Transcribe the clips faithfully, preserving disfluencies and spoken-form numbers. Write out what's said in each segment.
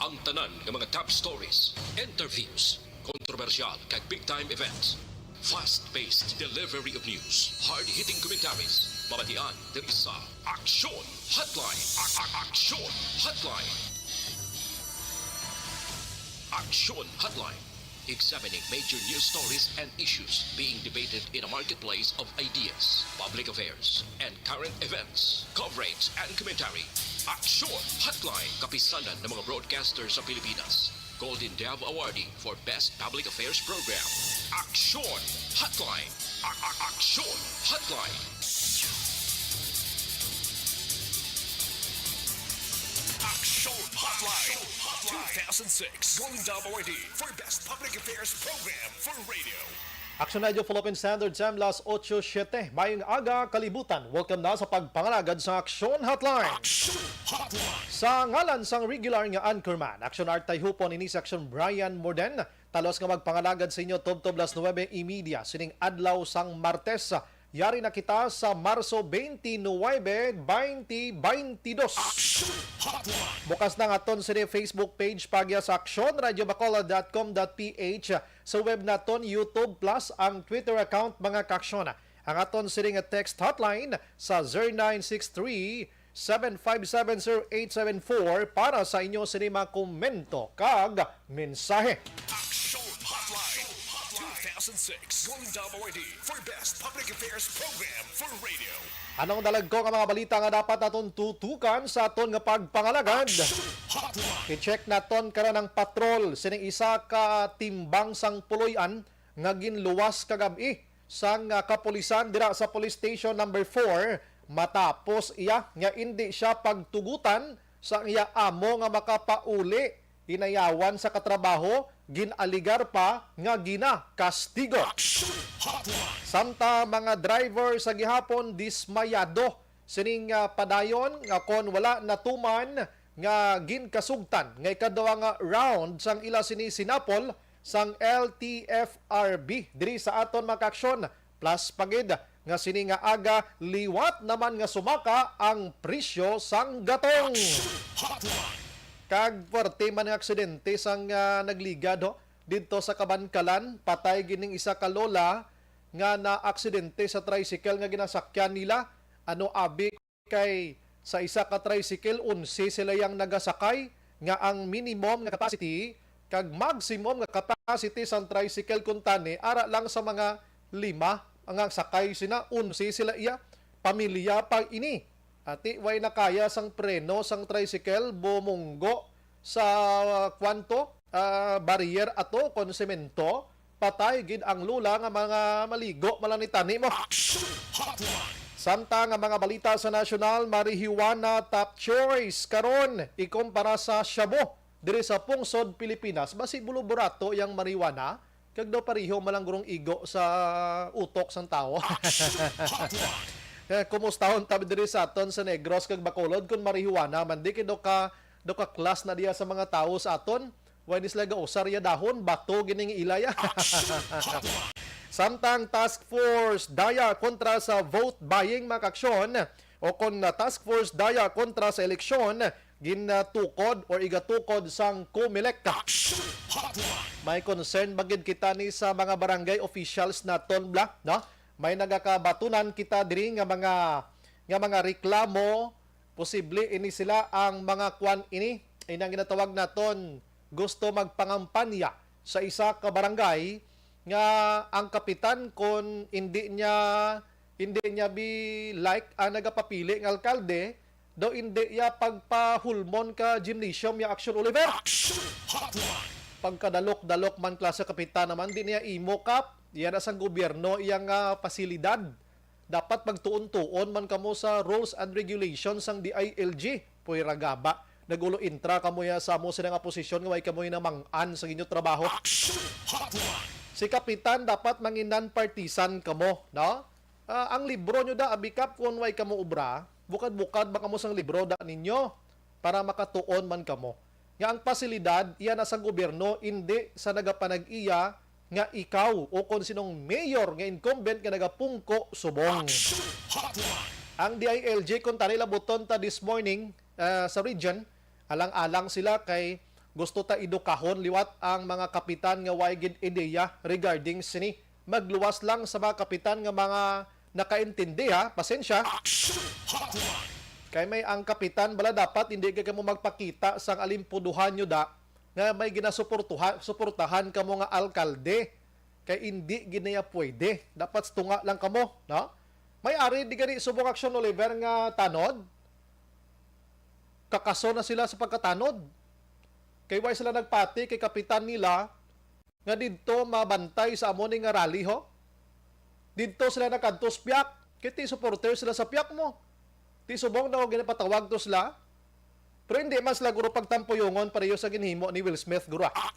Ang tanan nga mga top stories, interviews, kontrobersyal kag big time events. Fast-paced delivery of news, hard-hitting commentaries, mabatian diri sa Aksyon Hotline. A- a- Aksyon Hotline. Aksyon Hotline. Examining major news stories and issues being debated in a marketplace of ideas, public affairs, and current events. Coverage and commentary. Aksyon Hotline. Kapisanan ng mga broadcaster sa Pilipinas. Golden Dove Awardee for Best Public Affairs Program. Aksyon Hotline. A- a- Aksyon Hotline. Aksyon Hotline. Two thousand six Golden Dove Awardee for Best Public Affairs Program for Radio. Aksyon Radio Philippine Standard Time, las otso siete. Mayong aga, kalibutan. Welcome na sa pagpangalagad sa Aksyon Hotline. Aksyon Hotline. Sa ngalan sang regular nga anchorman, Aksyon Art Tayhupon, ini si Aksyon Brian Morden. Talos nga magpangalagad sa inyo tubtob las nuebe y media sining adlaw sang Martes. Yari na kita sa Marso twenty-nine, twenty twenty-two. Aksyon Hotline. Bukas na ang aton sini Facebook page, pagya sa aksyon radio bacolod dot com dot p h, sa web naton, YouTube, plus ang Twitter account, mga kaaksyon. Ang aton sini nga text hotline sa zero nine six three, seven five seven, zero eight seven four para sa inyo sini mga komento kag mensahe. Aksyon Hotline two thousand six Golden Dove Awardee for Best Public Affairs Program for Radio. Anong dalagko nga mga balita nga dapat naton tutukan sa aton nga pagpangalagad? Aksyon Hotline. I-check naton karon ang patrol sining isa ka timbang sang puloy-an nga ginluwas kagab-i sang, ah, kapulisan dira sa Police Station Number four matapos iya nga indi siya pagtugutan sa iya amo nga makapauli. Inayawan sa katrabaho, gin-aligar pa nga ginakastigo. Aksyon Hotline. Samtang mga driver sa gihapon dismayado sining, ah, padayon nga kon wala natuman nga ginkasugtan nga ikaduha nga round sang ila sini sinapol sang L T F R B diri sa aton, mga kaaksyon. Plus pa gid nga sini nga aga liwat naman nga sumaka ang presyo sang gatong. Aksyon Hotline. Kag puwerte man ang aksidente sang, ah, nagligad, ho, didto sa Kabankalan, patay gid ning isa ka lola nga naaksidente sa tricycle nga ginasakyan nila. Ano abi kay sa isa ka tricycle, onse sila yang nagasakay, nga ang minimum nga capacity kag maximum nga capacity sang tricycle kuntani ara lang sa mga lima ang sakay sina, onse sila iya. Pamilya pa ini. Ati, way na kaya sang preno sang tricycle, bumunggo sa, ah, kwanto, ah, barrier ato kon semento, patay gid ang lola nga mga maligo man lang ni tani mo. Aksyon Hotline. Samtang nga mga balita sa nasyonal, marijuana top choice karon ikumpara sa shabu diri sa pungsod Pilipinas. Basi buluburato yang marijuana, kag daw pareho man lang gurong igo sa utok sang tawo. Aksyon Hotline. Eh, kumustahon tabi diri sa aton sa Negros kag Bacolod kun marijuana man di kay daw ka, daw ka class na diya sa mga tawo sa aton. Why di sila gausar ya dahon? Bato gining ilay. Aksyon Hotline. Samtang Task Force Daya kontra sa vote buying, mga kaaksyon, o kon na Task Force Daya kontra sa eleksyon, ginatukod or igatukod sang Comelec. Aksyon Hotline. May concern ba gid kita ni sa mga barangay officials naton, bla, no? May nagakabatunan kita diri nga mga, nga mga reklamo. Posible ini sila ang mga kwan ini, ini ang ginatawag naton gusto magpangampanya sa isa ka barangay nga ang kapitan, kon indi niya, indi niya bi like ang nagapapili nga alkalde, daw indi iya pagpahulmon ka gymnasium ya Action Oliver. Action Hotline. Pagkadalok-dalok man klase kapitan naman, di niya imo kap, iya na sang gobyerno iya nga pasilidad. Dapat magtuon-tuon man kamo sa rules and regulations sang D I L G. Puy ragaba. Nag-ulo intra kamo ya sa amo sila nga posisyon nga way kamo namang-an sa inyo trabaho. Action Hotline. Si Kapitan dapat mangin non-partisan kamo, no? Ah, ang libro nyo da, abikap, kung way kamo obra, bukad-bukad ba kamo sang libro da ninyo para makatuon man kamo nga ang pasilidad iya na sang gobyerno, indi sa nagapanag-iya nga ikaw o kon sinong mayor nga incumbent nga nagapungko subong. Action Hotline. Ang D I L G, kung tani labuton ta this morning, ah, sa region, alang-alang sila kay Gusto ta edukahon liwat ang mga kapitan nga way gid ideya regarding sini. Magluwas lang sa mga kapitan nga mga nakaintindi, ha, pasensya. Kay may ang kapitan bala dapat hindi kay kamo magpakita sang alimpuduhan nyo da nga may ginasuportuha-, suportahan kamo nga alkalde, kay hindi gid niya pwede. Dapat tunga lang kamo, no? May ari di gani subong Action Oliver nga tanod? Kakaso na sila sa pagkatanod. Kay why sila nagpati kay kapitan nila nga didto mabantay sa amo ni nga rally, ho? Didto sila nakadto sa piak. Kay ti supporter sila sa piak mo. Ti subong daw ginapatawag to sila. Pero hindi man sila guro pagtampuyongon pareho sa ginhimo ni Will Smith, guro, ah.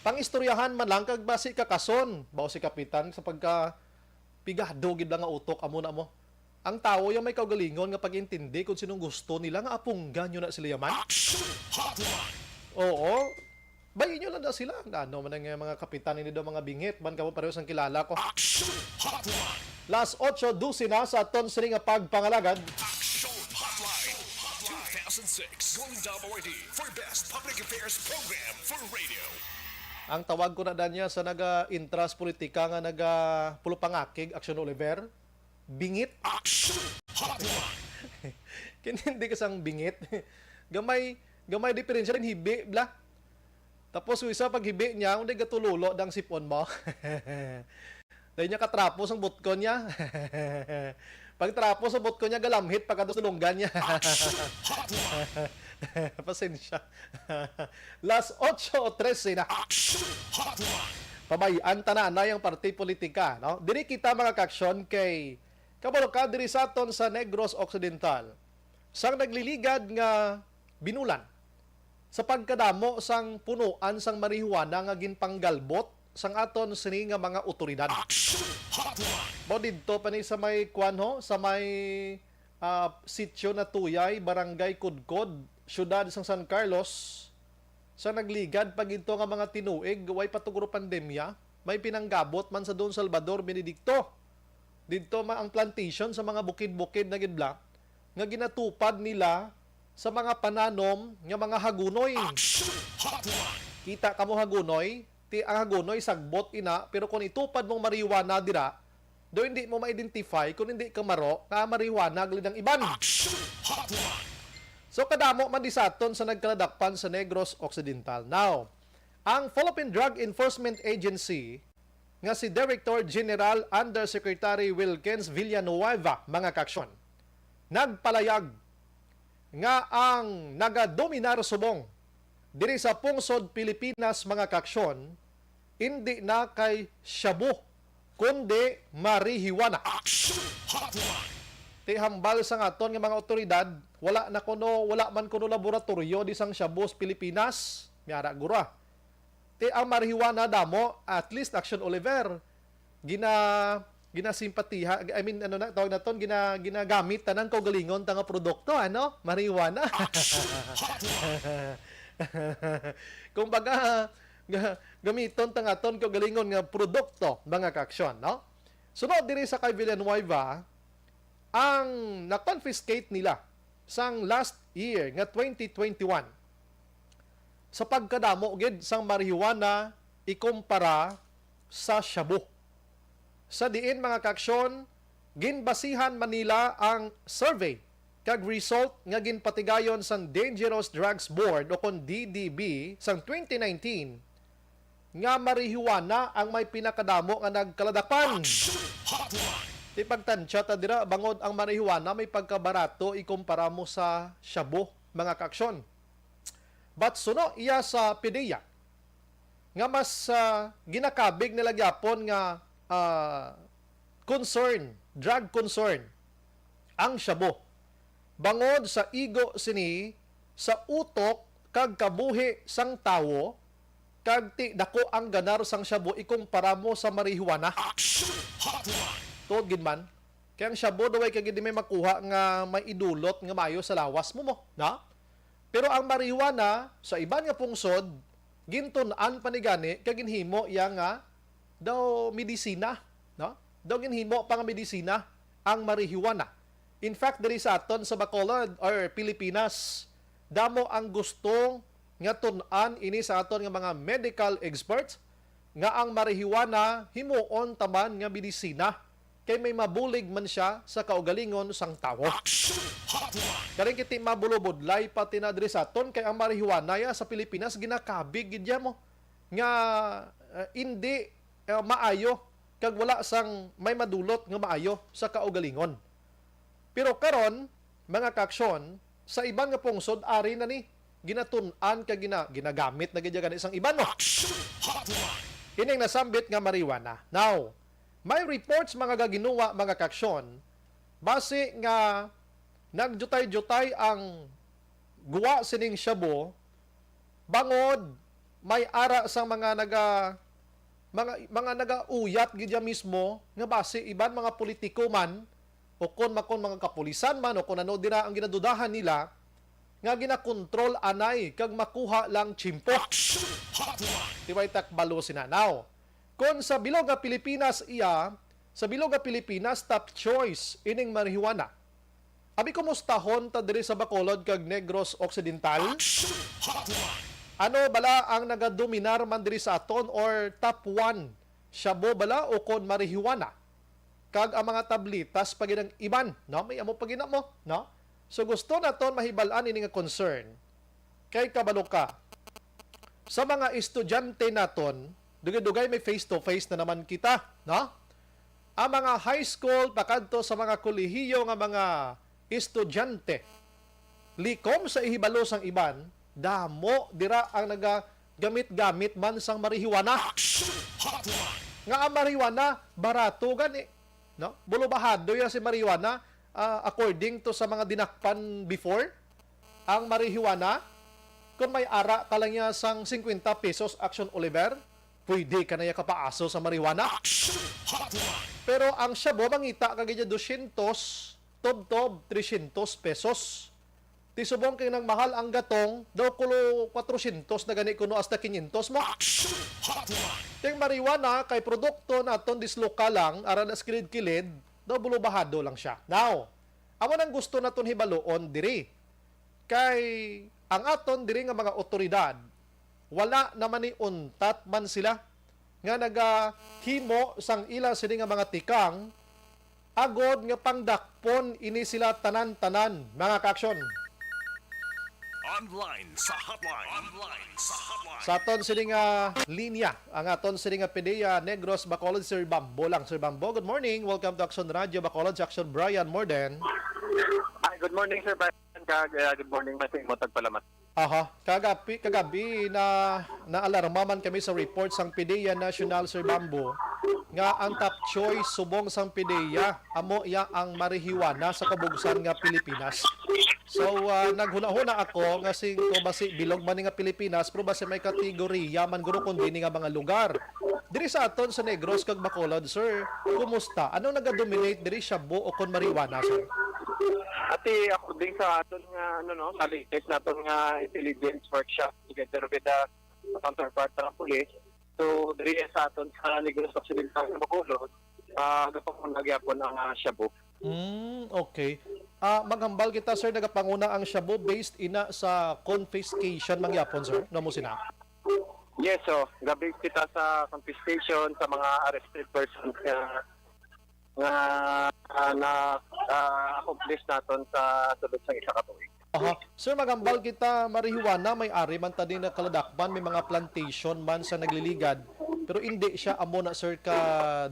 Pang-istoryahan man lang kag basi kakason. Bao si kapitan sa pagka pigado gid lang nga utok amo na mo. Ang tawo yung may kaugalingon nga pag-intindi kung sinong gusto nila nga apunggan nyo na sila yaman. Oo. Bayi nyo lang na sila. Ano man ang mga kapitan ini daw mga bingit. Man kamo pareho sang kilala ko. Las ocho doce na sa aton sini nga pagpangalagad. Action Hotline two thousand six Golden Dome Awardee for Best Public Affairs Program for Radio. Ang tawag ko na danya sa naga-intras politika nga naga pulupangakig, Action Oliver, bingit. Action Hotline. Kini hindi ka sang bingit. Gamay, gamay diferensya din hibi, bla. Tapos, yung isa, pag hibi niya, hindi gatululo dang sipon mo. Dahil niya katrapo sang butkon niya. Pag trapo sa butkon niya, galamhit pagkadto sa lunggan niya. Action Hotline. Pasensya. Las ocho o trese na. Action Hotline. Pabayaan ta na anay ang parte politika, no? Diri kita, mga kaaksyon, kay kabalo ka diri sa aton sa Negros Occidental, sang nagliligad nga binulan sa pagkadamo sang punuan sang marijuana nga ginpanggalbot sang aton sini nga mga otoridad. Action Hotline. Mao didto pa ni sa may kwan ho, sa may, ah, Sitio Natuyay, Barangay Kudkod, Siyudad sang San Carlos, sa nagligad pa gidto nga mga tinuig, way pa to guro pandemya, may pinanggabot man sa Don Salvador Benedicto. Didto ma ang plantation sa mga bukid-bukid na gid bla, nga ginatupad nila sa mga pananom nga mga hagunoy. Action Hotline. Kita kamo hagunoy? Ti ang hagunoy sagbot ina, pero kung itupad mong marijuana dira, do hindi mo ma-identify kung hindi ka maro nga marijuana gali ang iban. Action Hotline. So kadamo man di sa aton sa nagkaladakpan sa Negros Occidental. Now, ang Philippine Drug Enforcement Agency nga si Director General Undersecretary Wilkins Villanueva, mga kaaksyon, nagpalayag nga ang nagadominar subong diri sa pungsod Pilipinas, mga kaaksyon, indi na kay shabu, kundi marijuana. Action Hotline. Ti hambal sa aton nga mga otoridad, wala na kuno, wala man kuno laboratoryo di sang shabu sa Pilipinas, miyara gura. Ti ang marijuana damo, at least Action Oliver, gina ginasimpatiha, I mean, ano na tawag naton, gina ginagamit tanan kaugalingon ta nga produkto, ano? Marijuana. Kumbaga, ga- gamiton ta nga aton kaugalingon nga produkto, mga kaaksyon, no? Sunod diri sa kay Villanueva, ang na-confiscate nila sang last year nga twenty twenty-one sa pagkadamo gid sang marijuana ikumpara sa shabu. Sa diin, mga kaaksyon, ginbasihan man nila ang survey kag result nga ginpatigayon sang Dangerous Drugs Board o kon D D B sang twenty nineteen nga marijuana ang may pinakadamo nga nagkaladakpan. Action Hotline. Ti pagtansya ta dira, bangod ang marijuana may pagkabarato ikumpara mo sa shabu, mga kaaksyon. But suno iya sa PDEA, nga mas, ah, ginakabig nila gyapon nga, ah, concern, drug concern, ang shabu. Bangod sa igo sini sa utok kag kabuhi sang tawo, kag ti dako ang ganar sang shabu ikumpara mo sa marijuana. Action Hotline. Tuod gid man. Kay ang shabu daw ay kay gid may makuha nga may idulot nga maayo sa lawas mo mo, na? Pero ang marijuana sa iban nga pungsod, gintun-an pa ni gani kay ginhimo iya nga daw medisina, no? Daw ginhimo pa nga medisina ang marijuana. In fact, diri sa aton sa Bacolod or Pilipinas, damo ang gustong nga tun-an ini sa aton nga mga medical experts nga ang marijuana himuon ta man nga medisina kay may mabulig man siya sa kaugalingon sang tawo. Action Hotline! Karing kiti mabulobudlay pati na diri sa aton kay ang marijuana ya sa Pilipinas ginakabig gid ya mo nga, uh, indi, uh, maayo kag wala sang may madulot nga maayo sa kaugalingon. Pero karon, mga kaaksyon, sa iban nga pungsod ari na ni ginatun-an kag gina-, ginagamit na gid gani sang iban, no? Action Hotline! Ining nasambit nga marijuana. Now, may reports mga gaginuwa, mga kaaksyon, basi nga nagjutay-jutay ang guwa sining shabu bangod may ara sang mga naga-, mga, mga nagauyat gid ya mismo nga basi iban mga politiko man o kon makon mga kapulisan man o kon ano dira ang ginadudahan nila nga ginakontrol anay kag makuha lang tiyempo. Action Hotline! Tibay takbalo sina. Now, kon sa bilog nga Pilipinas iya, sa bilog nga Pilipinas, top choice ining marijuana. Abi, kumustahon ta diri sa Bacolod kag Negros Occidental? Action Hotline! Ano bala ang nagadominar man diri sa aton or top one? Shabu bala o kon marijuana? Kag ang mga tablitas pa gid ang iban, no? May amo pa gid na mo, no? So gusto naton mahibal-an ini nga concern. Kay kabalo ka, sa mga estudyante naton, dugay-dugay may face-to-face na naman kita, no? Ang mga high school pakadto sa mga kolehiyo nga mga estudyante, likom sa ihibalo sang iban, damo dira ang nagagamit-gamit man sang marijuana. Action Hotline! Nga ang marijuana barato gani, no? Bulubahado ya si marijuana, ah, according to sa mga dinakpan before. Ang marijuana, kung may ara ka lang niya sang cincuenta pesos, Action Oliver, pwede ka na iya kapaaso sa marijuana. Action Hotline! Pero ang shabu, mangita ka gid niya dosyentos, tubtob, tresyentos pesos. Ti subong kay nang mahal ang gatong, daw kulo kwatrosyentos na gani kuno hasta kinyentos mo. Action Hotline! Ting marijuana kay produkto naton dislokal lang, ara na sa kilid-kilid, daw bulubahado lang siya. Now, amo nang gusto naton hibaluon diri. Kay ang aton diri nga mga awtoridad, wala naman ni untat man sila nga nagahimo sang ila sini nga mga tikang, agod nga pangdakpon ini sila tanan-tanan, mga kaaksyon. Online sa hotline. Online sa hotline. Sa aton sini nga linya, ang aton sini nga PDEA Negros Bacolod, Sir Bambo lang. Sir Bambo, good morning. Welcome to Action Radio Bacolod, si Action Brian Morden. Hi, good morning, Sir Brian. Kag, uh, good morning, Masing Motag Palamat. Aha, kagabi, kagabi na naalarma man kami sa report sang PDEA National, Sir Bambo, nga ang top choice subong sang PDEA amo iya ang marijuana sa kabugsan nga Pilipinas. So, ah, naghuna-huna ako nga sing ko basi bilog man ni nga Pilipinas, pero basi may kategoriya man guro kun dini nga mga lugar. Diri sa aton sa Negros kag Bacolod, sir, kumusta? Ano nagadominate diri, shabu o kon marijuana, sir? Ati, according sa aton nga, ano, no, sa latest naton nga intelligence workshop together with the counterpart sa police, so, diri sa aton sa Negros Occidental sa Bacolod, ah, gapanguna gyapon ang, ah, shabu. Mm, okay. Ah, maghambal kita, sir, nagapanguna ang shabu based ina sa confiscation man gyapon, sir. No mo sina? Yes, so, ga-base kita sa confiscation sa mga arrested persons nga, nga, ah, na, ah, accomplish naton sa sulod sa isa ka tuig. Aha. Sir, maghambal kita, marijuana, may ari man ta din na kaladakpan, may mga plantation man sa nagliligad, pero hindi siya amo na, sir, ka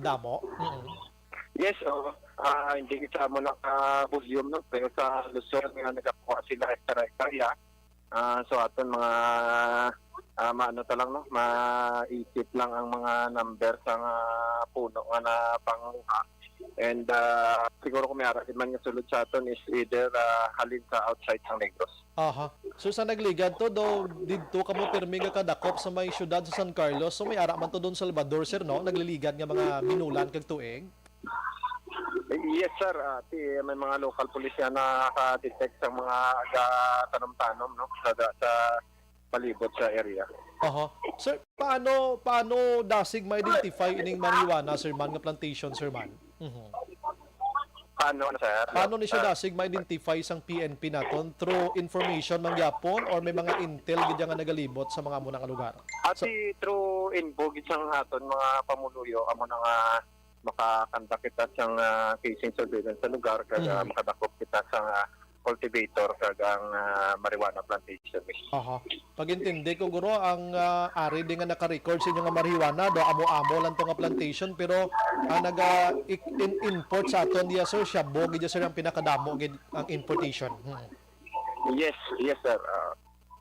damo. Mm. Yes, so, ah, hindi kita mo naka volume, no? Pero sa Luzon nga nagakuha sila hektarya-hektarya. Ah, so aton mga, ah, maano ta lang, no? Maisip lang ang mga number sa nga puno nga napanguha. And, ah, siguro kung may ara gid man nga sulod sa aton is either, ah, halin sa outside sang Negros. Aha. So sa nagligad to, do didto kamo pirmi nga kadakop sa may siyudad sa San Carlos. So may ara man to Don Salvador, sir, no? Nagliligad nga mga binulan kag tuig. Yes, sir. Ah, ti, may mga local police nga nakaka-detect sa mga ga-tanom-tanom, no? Sa, sa palibot sa area. Aha. Sir, paano, paano dasig ma-identify ining marijuana, sir man, nga plantation, sir man? Mhm. Paano, ano, sir? Paano ni siya Ah, dasig ma-identify sang P N P naton? Through information man gyapon or may mga intel gid nga nagalibot sa mga amo nga lugar? Sa Ati through inbox sang aton mga pamuluyo, amo na nga makakandak kita sang, ah, casing surveillance sa lugar, kag, ah, Mhm. makadakop kita sang, ah, cultivator kag ang, ah, marijuana plantation mismo. Aha. Pag-intindi ko, guro, ang, ah, ari di nga naka-record sa inyo nga marijuana, do amo-amo lang to nga plantation, pero ang naga-, ik-, in-, import sa aton diya, sir, shabu gid, sir, ang pinakadamo gid ang importation. Hmm. Yes, yes, sir. Ah.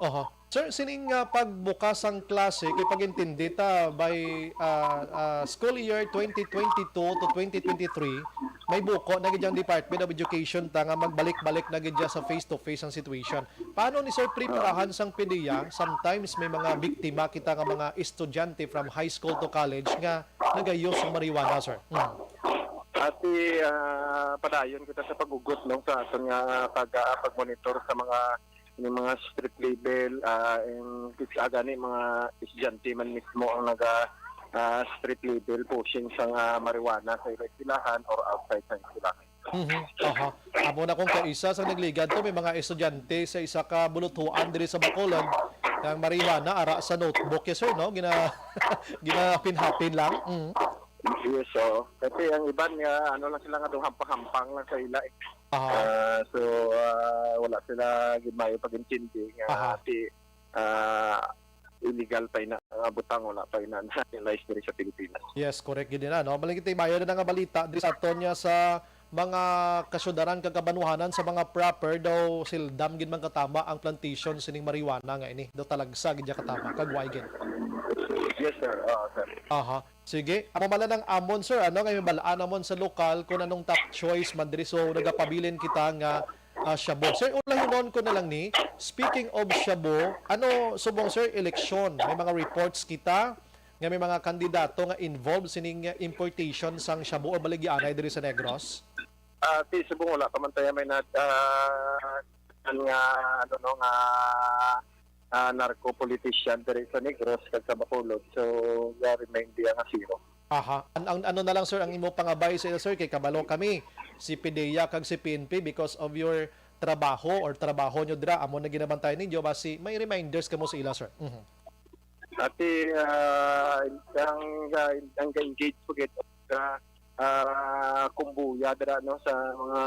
Oho. Sir, sining, ah, pagbukas sang klase, kay pag-intindi ta by, ah, ah, school year twenty twenty-two to twenty twenty-three, may buko na gid ang Department of Education ta nga magbalik-balik na gid siya sa face-to-face ang situation. Paano ni sir preparahan sang PDEA? Sometimes may mga biktima kita nga mga estudyante from high school to college nga nagayo sang marijuana, sir. Hmm. Ati, ah, padayon kita sa pag-ugot, no, sa aton nga pag, ah, pag-monitor sa mga, yung mga street level, ah, yung, ah, gani mga estudyante man mismo ang naga, ah, street level pushing sa nga marijuana sa ila eskwelahan or outside sa eskwelahan. Mhm. Aha. Amo na kung kaisa sa nagligad to, may mga estudyante sa isa ka buluthuan diri sa Bacolod, ang marijuana ara sa notebook, yes, sir, no? Gina-, ginahapin-hapin lang. Mhm. Yes, oo. Kasi ang iban nga, ano lang sila nga, daw hampang-hampang lang sa ila, eh. Aha. Ah, so, ah, wala sila gid maayo pag-intindi nga Aha. si, ah, illegal pa ina nga butang, wala pa ina na-legalize diri sa Pilipinas. Yes, correct gid na, no? Maligit bayo na nga balita diri sa aton niya sa mga kasyudaran kag kabanwahanan sa mga proper daw sildam gid man katama ang plantation sining marijuana nga ini. Daw talagsa gid ya katama kag why gid? Yes, sir. Oo, sir. Aha. Sige, amo man lang ang amon, sir, ano, kay mabal-an namon sa lokal kung anong top choice man diri. So, nagapabilin kita nga, ah, shabu. Sir, ulahinon ko na lang ni, speaking of shabu, ano, subong, sir, eleksyon, may mga reports kita nga may mga kandidato nga involved sining importation sang shabu o baligyaanay diri sa Negros? Ah, ti subong wala pa man tayo may nag, ah, nga, ano, no, nga, ah, narco politician diri sa Negros kag sa Bacolod. So, nga remain diya nga zero. Aha. An-, ang, ano na lang, sir, ang imo pangabay sa ila, sir, kay kabalo kami, si PDEA kag si P N P, because of your trabaho or trabaho nyo dira, amo na ginabantay ninyo, basi may reminders kamo sa ila, sir. Mhm. Ati, ah, ang, ah, ang engage po gid sa, ah, kumbuya dira, no, sa mga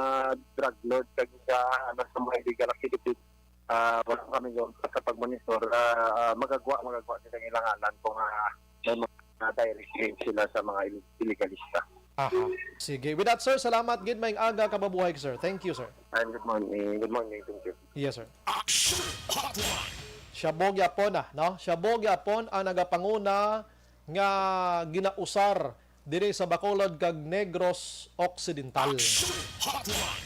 drug lord kag sa, ano, sa mga illegal activities. Ah, wala kami go sa pagmonitor. Ah, ah, magagwa, magagwa kita ang ilanganan kung, ah, may mga direct link sila sa mga il-, illegalista. Aha. Sige. With that, sir, salamat gid. Maayong aga, kababuhay, sir. Thank you, sir. And good morning. Good morning. Thank you. Yes, sir. Action Hotline. Shabu gyapon, ah, no? Shabu gyapon ang nagapanguna nga ginausar diri sa Bacolod kag Negros Occidental. Action Hotline.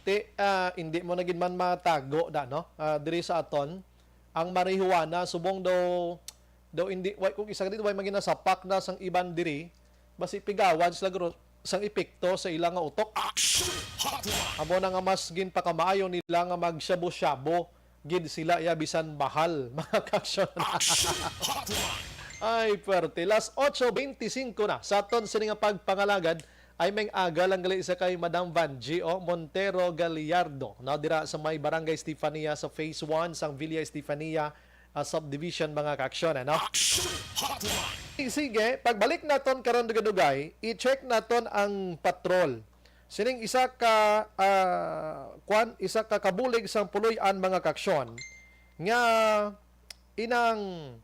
Ti, ah, hindi mo na gid man matago na, no? Ah, diri sa aton, ang marijuana, subong daw, daw hindi, way, kung isa ka dito, way maginasapak na sang iban diri, basi pigawan sila guro sang epekto sa ila nga utok. Action Hotline. Amo na nga mas ginpakamaayo nila nga magshabu-shabu gid sila, ya, bisan mahal, mga ka-action. Action Hotline. Ay, pwerte. Las ocho veinticinco na. Sa aton sini nga pagpangalagad, ay may aga lang gali sa kay Madam Vangie, oh, Montero Gallardo, no, dira sa may Barangay Estefania sa Phase one sang Villa Estefania, ah, Subdivision, mga ka-action, ano? Action Hotline. Sige, pagbalik naton karon dugay-dugay, i-check naton ang patrol. Sining isa ka, ah, kwan, isa ka kabulig sang puloy-an, mga ka-action, nga inang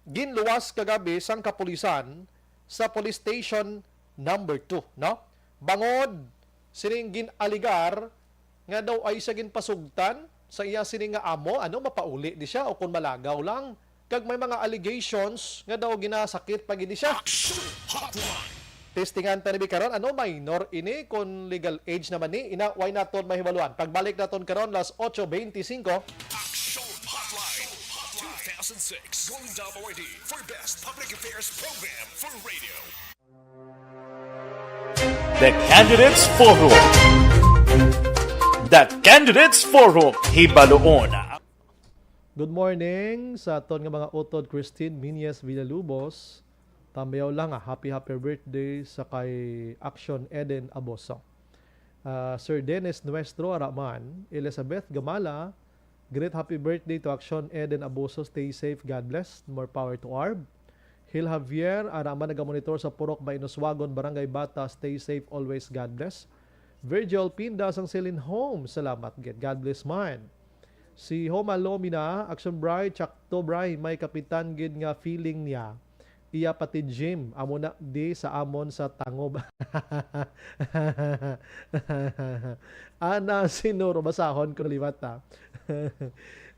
ginluwas kagabi sang kapulisan sa Police Station Number Two, no? Bangod sining gin-alegar nga daw ay siya ginpasugtan sa iya sini nga amo, ano, mapauli di siya o kon malagaw lang. Kag may mga allegations nga daw ginasakit pa gid siya. Action Hotline. Testingan ta ni karon, ano, minor ini, kon legal age naman ni, ina, way naton mahibaluan. Pagbalik naton karon, las ocho veinticinco. Action Hotline two thousand six Golden Dome Awardee for Best Public Affairs Program for Radio. The Candidates Forum. The Candidates Forum. Hibaluon. Good morning sa aton nga mga utod, Christine Miñez Villalubos. Tambayaw lang, ah, happy, happy birthday sa kay Action Eden Aboso. Ah, Sir Dennis Nuestro Araman, Elizabeth Gamala, great happy birthday to Action Eden Abuso. Stay safe. God bless. More power to Arb. Hil Javier Araman, nagamonitor sa Purok Mainoswagon, Barangay Bata. Stay safe always. God bless. Virgil Pinda sang Celine Home. Salamat gid. God bless man. Si Homa Lomina, Action Bri, tsakto Bri, may kapitan gid nga feeling niya. Iya pati Jim, amo na di sa amon sa Tangob. Ana Sinuro, basahon ko liwat, ha.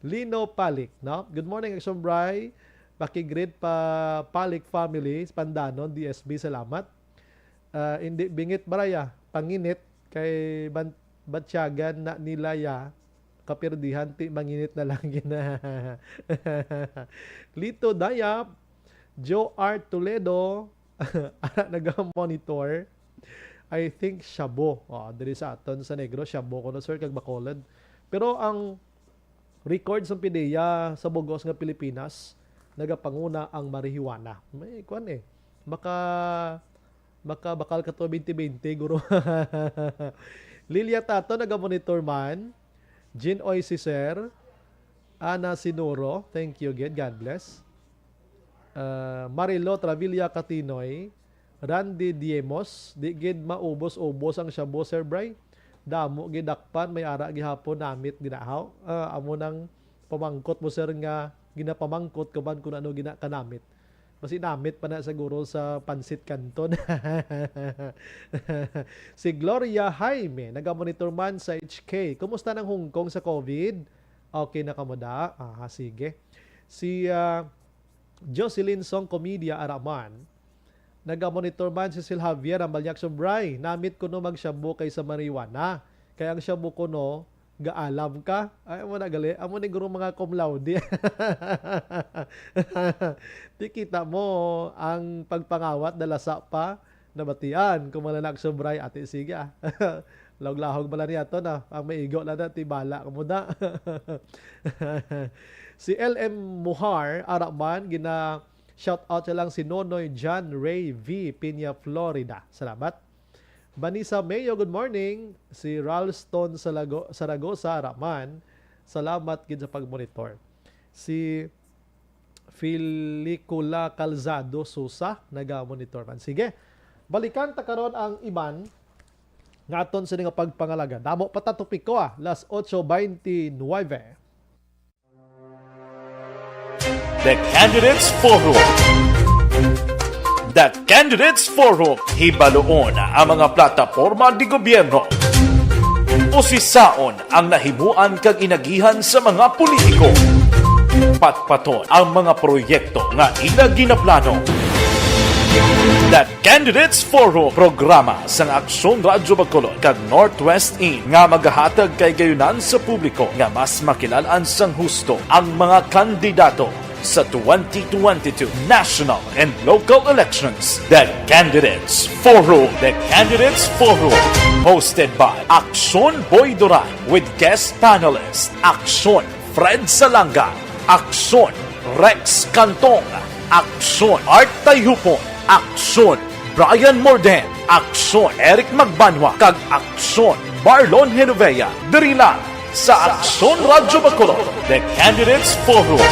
Lino Palik, no? Good morning, Action Bri. Pakigreet pa Palik family, Pandanon, D S B, salamat. Ah, hindi bingit, Bri, ah. Panginit kay ban-, batyagan na nila ya. Kapirdihan, ti manginit na lang gina. Lito Dayap, Joe R Toledo, ara naga-monitor. I think shabu. Oh, diri sa aton sa Negros, shabu kuno, sir, kag Bacolod. Pero ang record sa PDEA sa bug-os nga Pilipinas, nagapanguna ang marijuana. May kwan eh. Maka, makabakal ka to twenty twenty, guro. Lilia Tato, naga-monitor man. Jean Oy Cicer, Ana Sinuro, thank you gid. God bless. Ah, Marilo Travilla Catinoy, Randy Diemos, di gid maubos-ubos ang shabu, Sir Bray. Damo gid dakpan, may ara gihapon namit ginahaw. Ah, amo nang pamangkot mo, sir, nga ginapamangkot ko man kung ano gina kanamit. Mas inamit pa na siguro sa Pansit Canton. Si Gloria Jaime, nagamonitor man sa H K. Kumusta ng Hong Kong sa COVID? Okay na kamo da? Ah, sige. Si, ah, Jocelyn Song Comedia Araman, nagamonitor man si Sil Javier ang Balyak Subray. Namit kuno magshabu kaysa marijuana. Kay ang shabu kuno, gaalam ka. Ay, amo na gali. Amo ni guro mga cum laude. Di kita mo ang pagpangawat, dalasa pa. Nabatian, kung malanak Subray, ati sige ah. Lahog-lahog bala niya to na. Ang maigo lang na, tibala ka mo da. Si L M Muhar, Araman, gina shout out siya lang si Nonoy John Ray V, Piña, Florida. Salamat. Vanessa Mayo, good morning. Si Ralston Salago-, Saragosa Araman, salamat gid sa pag-monitor. Si Felicula Calzado Sousa, naga-monitor man. Sige, balikan ta karon ang iban nga aton sini nga pagpangalaga. Damo pa ta topiko, ah. Las ocho veintinueve. The Candidates Forum. The Candidates Forum. Hibaluon ang mga plataporma di gobyerno. Usisaon ang nahimuan kag inagihan sa mga politiko. Patpaton ang mga proyekto nga ila ginaplano. The Candidates Forum, programa sang Aksyon Radyo Bacolod kag Northwest In nga magahatag kay gayunan sa publiko nga mas makilal-an sang husto ang mga kandidato sa twenty twenty-two national and local elections. The Candidates Forum. The Candidates Forum, hosted by Aksyon Boy Duran with guest panelist Aksyon Fred Salanga, Aksyon Rex Cantong, Aksyon Art Tayhupon, Aksyon Brian Morden, Aksyon Eric Magbanwa, kag Aksyon Marlon Genovea. Diri lang sa Aksyon Radyo Bacolod, The Candidates Forum.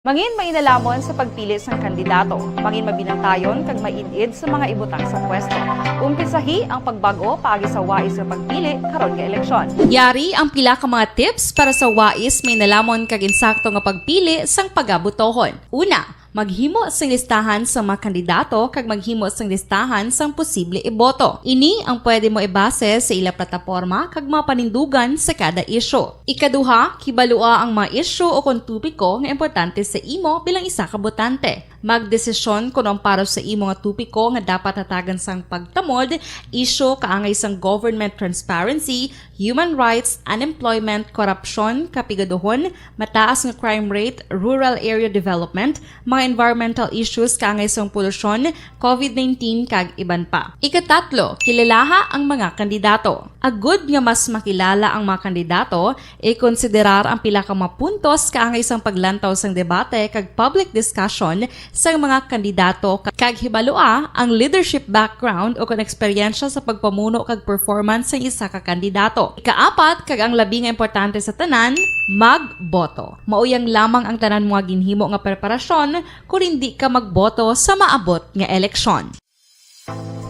Mangin mainalomon sa pagpili sang kandidato. Mangin mabinantayon kag maid-id sa mga ibutang sa pwesto. Umpisahi ang pagbag-o paagi sa wais nga pagpili karon nga eleksyon. Yari ang pila ka mga tips para sa wais, mainalomon kag insakto nga pagpili sang pagabotohon. Una, maghimo sing listahan sang mga kandidato kag maghimo sing listahan sang posible iboto. Ini ang pwede mo ibase sa ila plataporma kag mga panindugan sa kada isyu. Ikaduha, hibalua ang mga isyu o kon topiko nga importante sa imo bilang isa ka botante. Magdesisyon kon ang para sa imo nga topiko nga dapat hatagan sang pagtamod, isyu kaangay sang government transparency, human rights, unemployment, korupsyon, kapigaduhon, mataas nga crime rate, rural area development, environmental issues kaangay sang polusyon, covid nineteen, kag iban pa. Ikatatlo, kilalaha ang mga kandidato. Agud nga mas makilala ang mga kandidato, ikonsiderar ang pila ka mga puntos kaangay sang paglantaw sang debate kag public discussion sang mga kandidato, kag hibalua ang leadership background o kon eksperyensya sa pagpamuno kag performance sang isa ka kandidato. Ikaapat, kag ang labi nga importante sa tanan, magboto. Mao yang lamang ang tanan mga ginhimo nga preparasyon kon hindi ka magboto sa maabot nga eleksyon.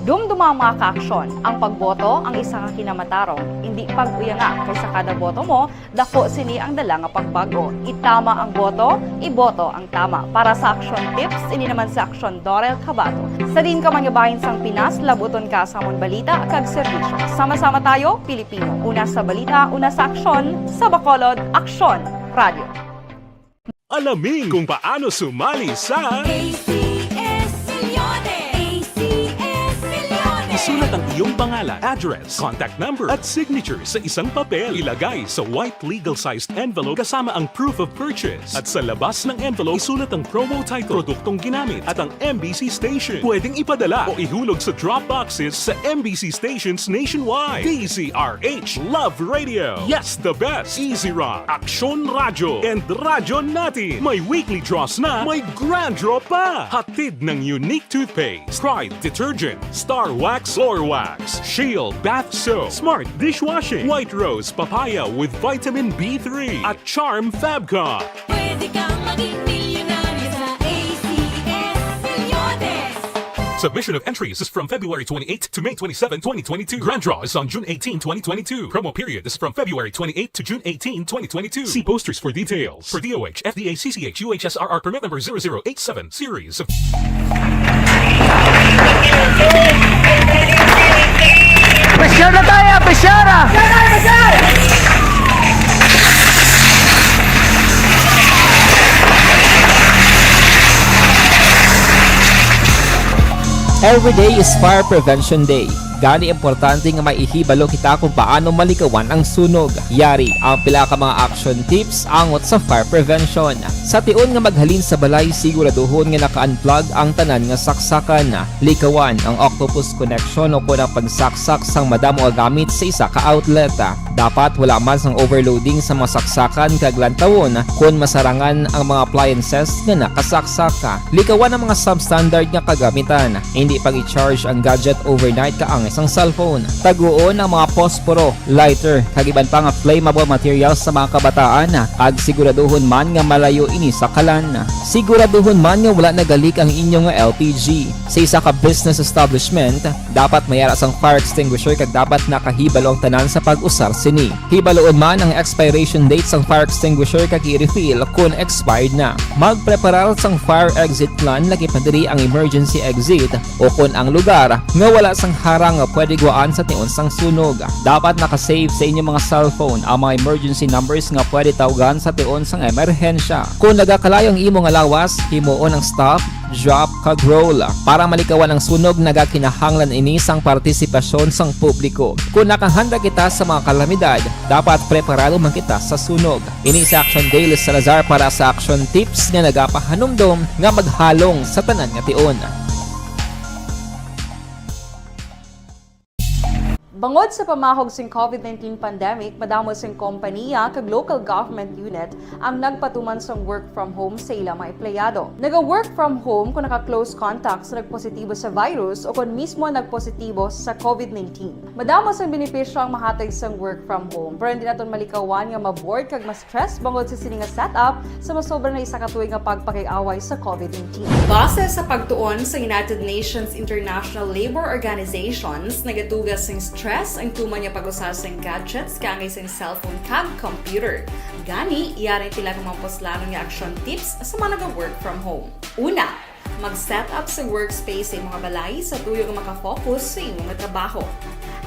Dumduma ang mga kaaksyon. Ang pagboto ang isa ka kinamatarong. Indi pag-uyanga, kay sa kada boto mo, dako sini ang dala nga pagbag-o. Itama ang boto, iboto ang tama. Para sa Aksyon Tips, ini naman si Aksyon Dorel Cabato. Sa diin ka man nga bahin sang Pinas, labuton ka sa amon balita kag serbisyo. Sama-sama tayo, Pilipino. Una sa balita, una sa aksyon, sa Bacolod, Aksyon Radio. Alamin kung paano sumali sa A C S Millones. A C S Millones. Isulat ang iyong pangalan, address, contact number, at signature sa isang papel. Ilagay sa white legal-sized envelope kasama ang proof of purchase. At sa labas ng envelope, isulat ang promo title, produktong ginamit, at ang M B C station. Pwedeng ipadala o ihulog sa drop boxes sa M B C stations nationwide. D Z R H Love Radio. Yes, the best. Easy Rock, Aksyon Radyo, and Radyo Natin. May weekly draws na, may grand draw pa. Hatid ng Unique Toothpaste, Pride Detergent, Star Wax Floor Wax, Shield Bath Soap, Smart Dishwashing, White Rose Papaya with Vitamin B three, at Charm Fabcon. Pwede kang maging milyonaryo sa A C S Millones. Submission of entries is from February twenty-eighth to May twenty-seven, twenty twenty-two. Grand draw is on June eighteen, twenty twenty-two. Promo period is from February twenty-eighth to June eighteen, twenty twenty-two. See posters for details. For D O H, F D A, C C H, U H S R R permit number zero zero eight seven series of Pressure na tayo, pressure na! Every day is Fire Prevention Day. Gani, importante nga may ihibalo kita kung paano malikawan ang sunog. Yari ang pila ka mga action tips angot sa fire prevention. Sa tion nga maghalin sa balay, siguraduhon nga naka-unplug ang tanan nga saksakan. Likawan ang octopus connection o kon ang pagsaksak sang madamo nga gamit sa isa ka outlet. Dapat wala man sang overloading sa mga saksakan kag lantawon kon masarangan ang mga appliances nga nakasaksak. Likawan ang mga substandard nga kagamitan. Hindi pag-i-charge ang gadget overnight kaangay sang cellphone. Taguon ang mga posporo, lighter, kag iban pa nga flammable materials sa mga kabataan, kag siguraduhon man nga malayo ini sa kalan. Siguraduhon man nga wala nagalik ang inyo nga L P G. Sa isa ka business establishment, dapat may ara sang fire extinguisher kag dapat nakahibalo ang tanan sa pag-usar sini. Hibaluon man ang expiration date sang fire extinguisher kag i-refill kon expired na. Magpreparar sang fire exit plan, lakip na diri ang emergency exit o kon ang lugar nga wala sang harang nga pwede gwaan sa tion sang sunog. Dapat naka-save sa inyo mga cellphone ang mga emergency numbers nga pwede tawgan sa tion sang emerhensya. Kon nagakalayo ang imo nga lawas, himuon ang stop, drop, kag roll. Para malikawan ang sunog, nagakinahanglan ini sang partisipasyon sang publiko. Kon nakahanda kita sa mga kalamidad, dapat preparado man kita sa sunog. Ini si Action Daily Salazar para sa Action Tips nga nagapahanumdom nga maghalong sa tanan nga tion. Bangod sa pamahog sing covid nineteen pandemic, madamo sing kompaniya kag local government unit ang nagpatuman sang work from home sa ila mga empleyado. Naga-work from home kon naka-close contact sa nagpositibo sa virus o kon mismo nagpositibo sa covid nineteen. Madamo sang benepisyo ang mahatag sang work from home, pero hindi naton malikawan nga ma-bored kag ma-stress bangod sa sini nga setup sa masobra na isa ka tuig nga pagpakig-away sa covid nineteen. Base sa pagtuon sa United Nations International Labour Organizations, nagatuga sing stress ang tuman nga pag-usa sing gadgets kaangay sing cellphone kag computer. Gani, yari ang pila ka mga puslanon nga action tips sa mga naga-work from home. Una, mag-set up sa workspace sa imo nga balay sa tuyo nga maka-focus sa imo nga trabaho.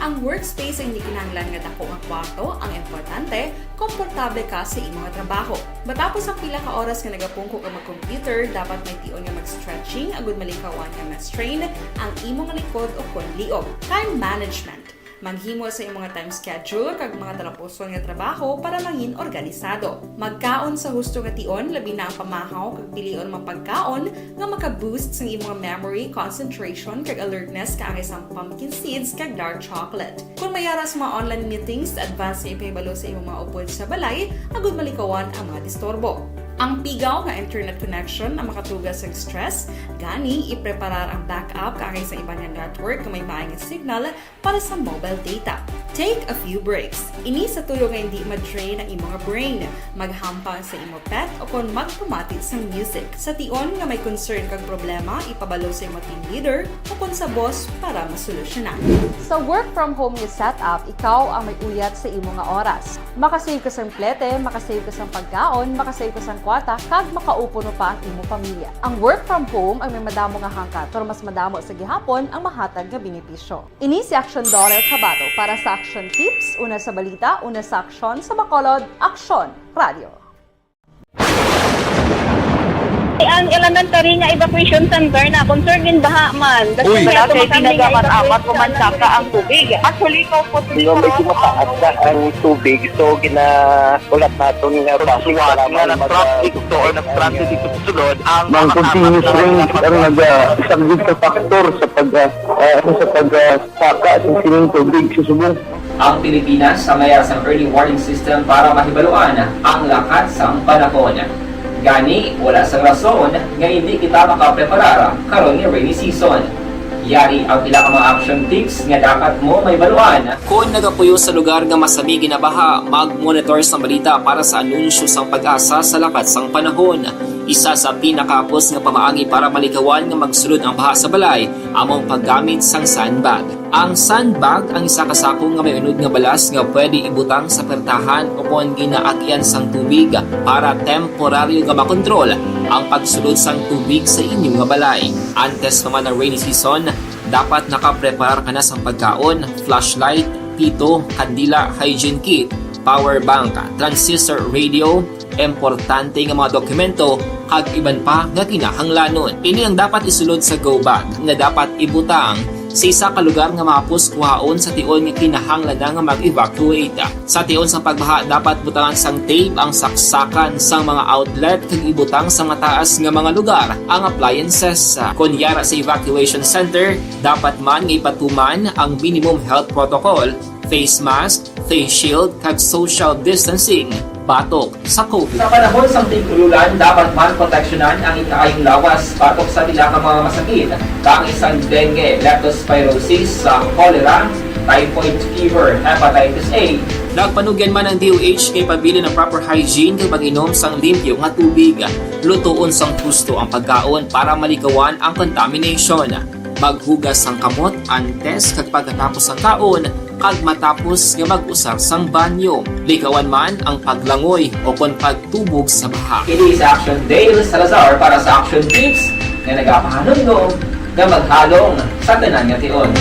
Ang workspace ay hindi kinahanglan nga dako nga kwarto, ang importante, komportable ka sa imo nga trabaho. Matapos ang pila ka oras nga nagapungko ka mag-computer, dapat may tion nga mag-stretching agud malikawan nga ma-strain ang imo nga likod o kon liog. Time management. Maghimo sa imong time schedule kag mga talapuson nga trabaho para mangin organisado. Magkaon sa husto nga tion, labi na ang pamahaw kag pilion mga pagkaon nga maka-boost sang imong memory, concentration, kag alertness kaangay sang pumpkin seeds kag dark chocolate. Kung may ara sa mga online meetings, advance nga ipahibalo sa imong mga upod sa balay agud malikawan ang mga disturbo. Ang pigaw nga internet connection ang makatuga sa stress, gani ipreparar ang backup kaangay sa iban nga network nga may maay nga signal para sa mobile data. Take a few breaks. Ini sa tuyo nga hindi ma-drain ang imong brain. Maghampang sa imo pet o kon magpamati sang music. Sa tion nga may concern kag problema, ipabalo sa imo team leader o kon sa boss para masolusyonan. Sa work from home nga setup, ikaw ang may uyat sa imo nga oras. Makasave ka sang plete, makasave ka sang pagkaon, makasave ka sang kwarta, kag makaupo pa ang imo pamilya. Ang work from home ang may madamo nga hangkat, pero mas madamo sa gihapon ang mahatag nga benepisyo. Ini si Action Dollar Kabato para sa Action Tips, una sa balita, una sa aksyon, sa Bacolod, Aksyon Radio. Ang elementary nga evacuation center na concern in baha man. Uy. Wala kay ginagamit amat ko man saka ang tubig. Actually, ikaw po, nga medyo mataas na ang tubig, so ginahulat naton nga basi nga nag-traffic to or nag-transit dito sa sulod ang mga continuous rain ang nag-, ah, isang big factor sa pag, ah, ah, ano, sa pag, ah, saka sa sining tubig sa subong. Ang Pilipinas ang may sang early warning system para mahibaluan ang lakat sang panahon. Gani, wala sang rason nga hindi kita makapreparar karon nga rainy season. Yari ang pila ka mga action tips nga dapat mo mahibaluan. Kon nagapuyo sa lugar nga masami ginabaha, mag-monitor sa balita para sa anunsyo sang PAGASA sa lakat sang panahon. Isa sa pinakahapos nga pamaagi para malikawan nga magsulod ang baha sa balay amo ang paggamit sang sandbag. Ang sandbag ang isa ka sako nga may unod nga balas nga pwede ibutang sa pertahan o kon ginaagyan sang tubig para temporaryo nga makontrol ang pagsulod sang tubig sa inyo nga balay. Antes pa man ang rainy season, dapat nakapreparar ka na sang pagkaon, flashlight, pito, kandila, hygiene kit, power bank, transistor radio, importante nga mga dokumento, kag iban pa nga kinahanglanon. Ini ang dapat isulod sa go bag nga dapat ibutang sa isa ka lugar nga mahapos kuhaon sa tion nga kinahanglan na nga mag-evacuate. Sa tion sang pagbaha, dapat butangan sang tape ang saksakan sang mga outlet kag ibutang sa mataas nga mga lugar ang appliances. Kon yara sa evacuation center, dapat man nga ipatuman ang minimum health protocol, face mask, face shield, kag social distancing batok sa COVID. Sa panahon sang tig-ululan, dapat man proteksyonan ang ikaayong lawas batok sa pila ka mga masakit, kaangay sang dengue, leptospirosis, sa cholera, typhoid fever, hepatitis A. Nagpanugyan man ang D O H nga ipabilin ang proper hygiene kag pag-inom sang limpyo nga tubig. Lutoon sang husto ang pagkaon para malikawan ang contamination. Maghugas sang kamot antes kag pagkatapos sang kaon, kag matapos nga mag-usar sang banyo. Likawan man ang paglangoy o kon pagtubog sa baha. Ini si Action Dale Salazar para sa Action Tips nga nagapahanumdom nga maghalong sa tanan nga tion.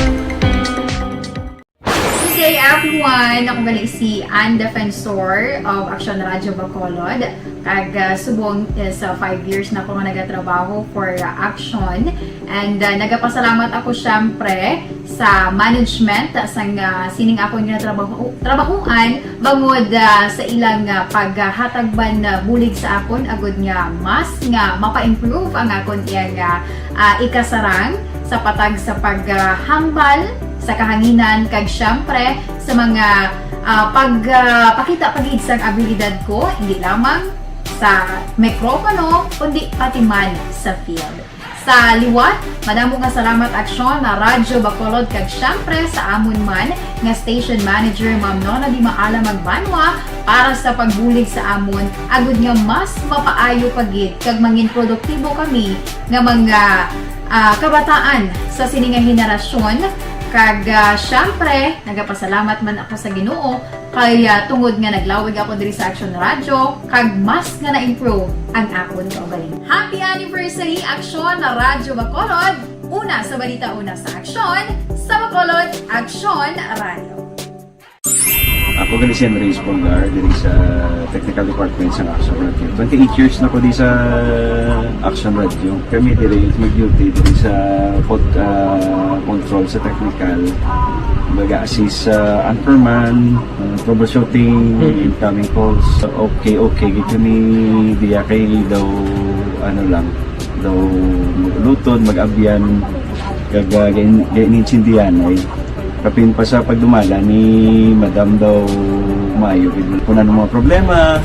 Good day, everyone! Ako gali si Ann Defensor of Action Radio Bacolod. Kag, ah, subong is, ah, five years na ako nga nagatrabaho for, ah, Action. And, ah, nagapasalamat ako, syempre, sa management, ah, sang, ah, sining akon nga trabaho, trabahuan, bangod, ah, sa ilang, ah, paghatag man, ah, bulig sa akon, agud nga mas nga mapa-improve ang akon iyang, ah, ah, ikasarang sa patag sa paghambal sa kahanginan, kag syempre sa mga, ah, pag, ah, pakita pa gid sang abilidad ko, hindi lamang sa mikropono, kundi pati man sa field. Sa liwat, madamo nga salamat, Aksyon, na Radyo Bacolod, kag syempre sa amon man nga station manager, Ma'am Nona Di Maala Magbanwa, para sa pagbulig sa amon, agud nga mas mapaayo pa gid kag mangin produktibo kami nga mga, ah, kabataan sa sini nga henerasyon. Kag, ah, syempre, nagapasalamat man ako sa Ginoo kay, ah, tungod nga naglawig ako diri sa Action Radio, kag mas nga na-improve ang akon kaugalingon. Happy anniversary, Action Radio Bacolod! Una sa balita, una sa aksyon, sa Bacolod, Action Radio. Ako gali si Henry Espolgar, diri sa technical department sa Action Radio. Twenty-eight years na ko di sa Action Radio. Kami diri mag-duty diri sa pod-, ah, control sa technical. Mag-assist sa anchorman, ah, troubleshooting, incoming calls. Okay, okay, gid kami diya kay daw, ano lang, daw mag-ulutod, mag-abyan, kag, ah, gain-, gainintindihan ay. Kapin pa sa pagdumala ni Madam daw maayo gid. Kung ano mga problema,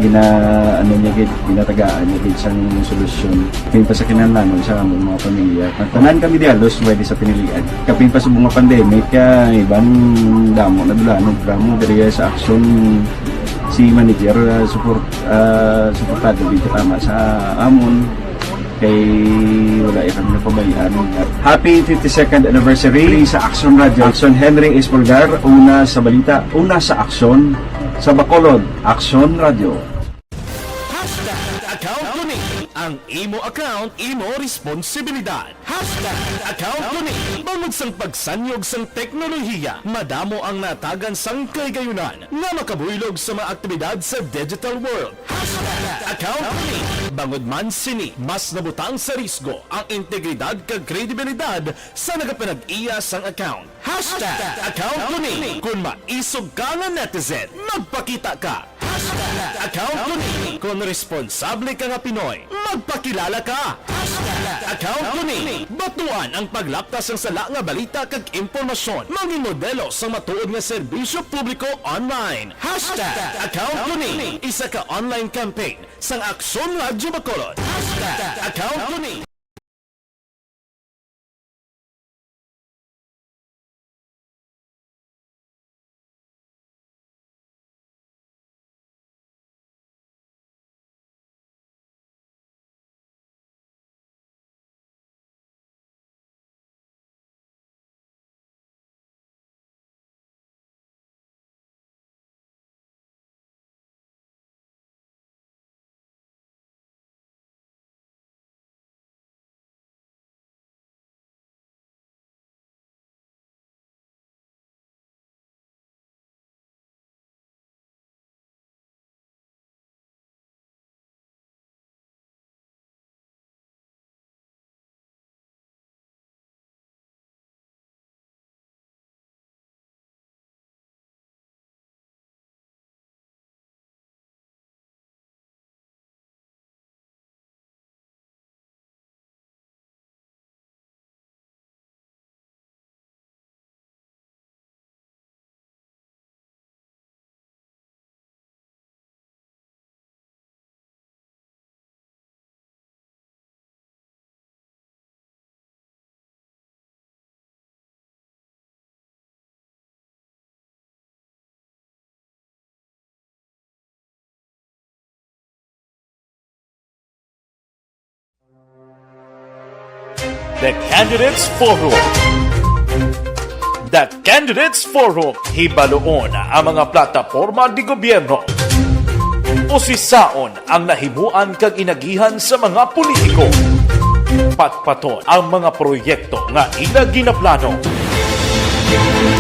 gina-, ano niya gid, ginatagaan niya gid sang solusyon. Kapin pa sa kinahanglanon sa among mga pamilya. Ang tanan kami di halos pwede sa pinilian. Kapin pa sa mga pandemic, ah, iban damo na dulanon, drama diri sa Action si manager, ah, support, ah, suportado gid tama sa amon. Kay wala ya kami napabayaan. Happy fifty-second anniversary sa Action Radio. Action Henry Espolgar, una sa balita, una sa aksyon, sa Bacolod, Action Radio. Hashtag account ko ni. Ang imo account, imo responsibilidad. Hashtag account ko ni. Bangod sang pagsanyog sang teknolohiya, madamo ang natagan sang kahigayunan nga makabuylog sa mga aktibidad sa digital world. Hashtag account ko ni. Bangod man sini, mas nabutang sa risgo ang integridad kag kredibilidad sa nagapanag-iya sang account. Hashtag account ko ni. Kung maisog ka nga netizen, magpakita ka. Hashtag account ko ni. Kung responsable ka nga Pinoy, magpakilala ka. Hashtag account ko ni. Batuan ang paglapta sang sala nga balita kag impormasyon. Mangin modelo sang matuod nga serbisyo publiko online. Hashtag account ko ni. Isa ka online campaign sang Aksyon Radyo Bacolod. Hashtag account ko ni. The Candidates Forum. The Candidates Forum, hibaluon ang mga plataporma de gobyerno. Usisaon ang nahimuan kag inagihan sa mga politiko. Patpaton ang mga proyekto nga ila ginaplano.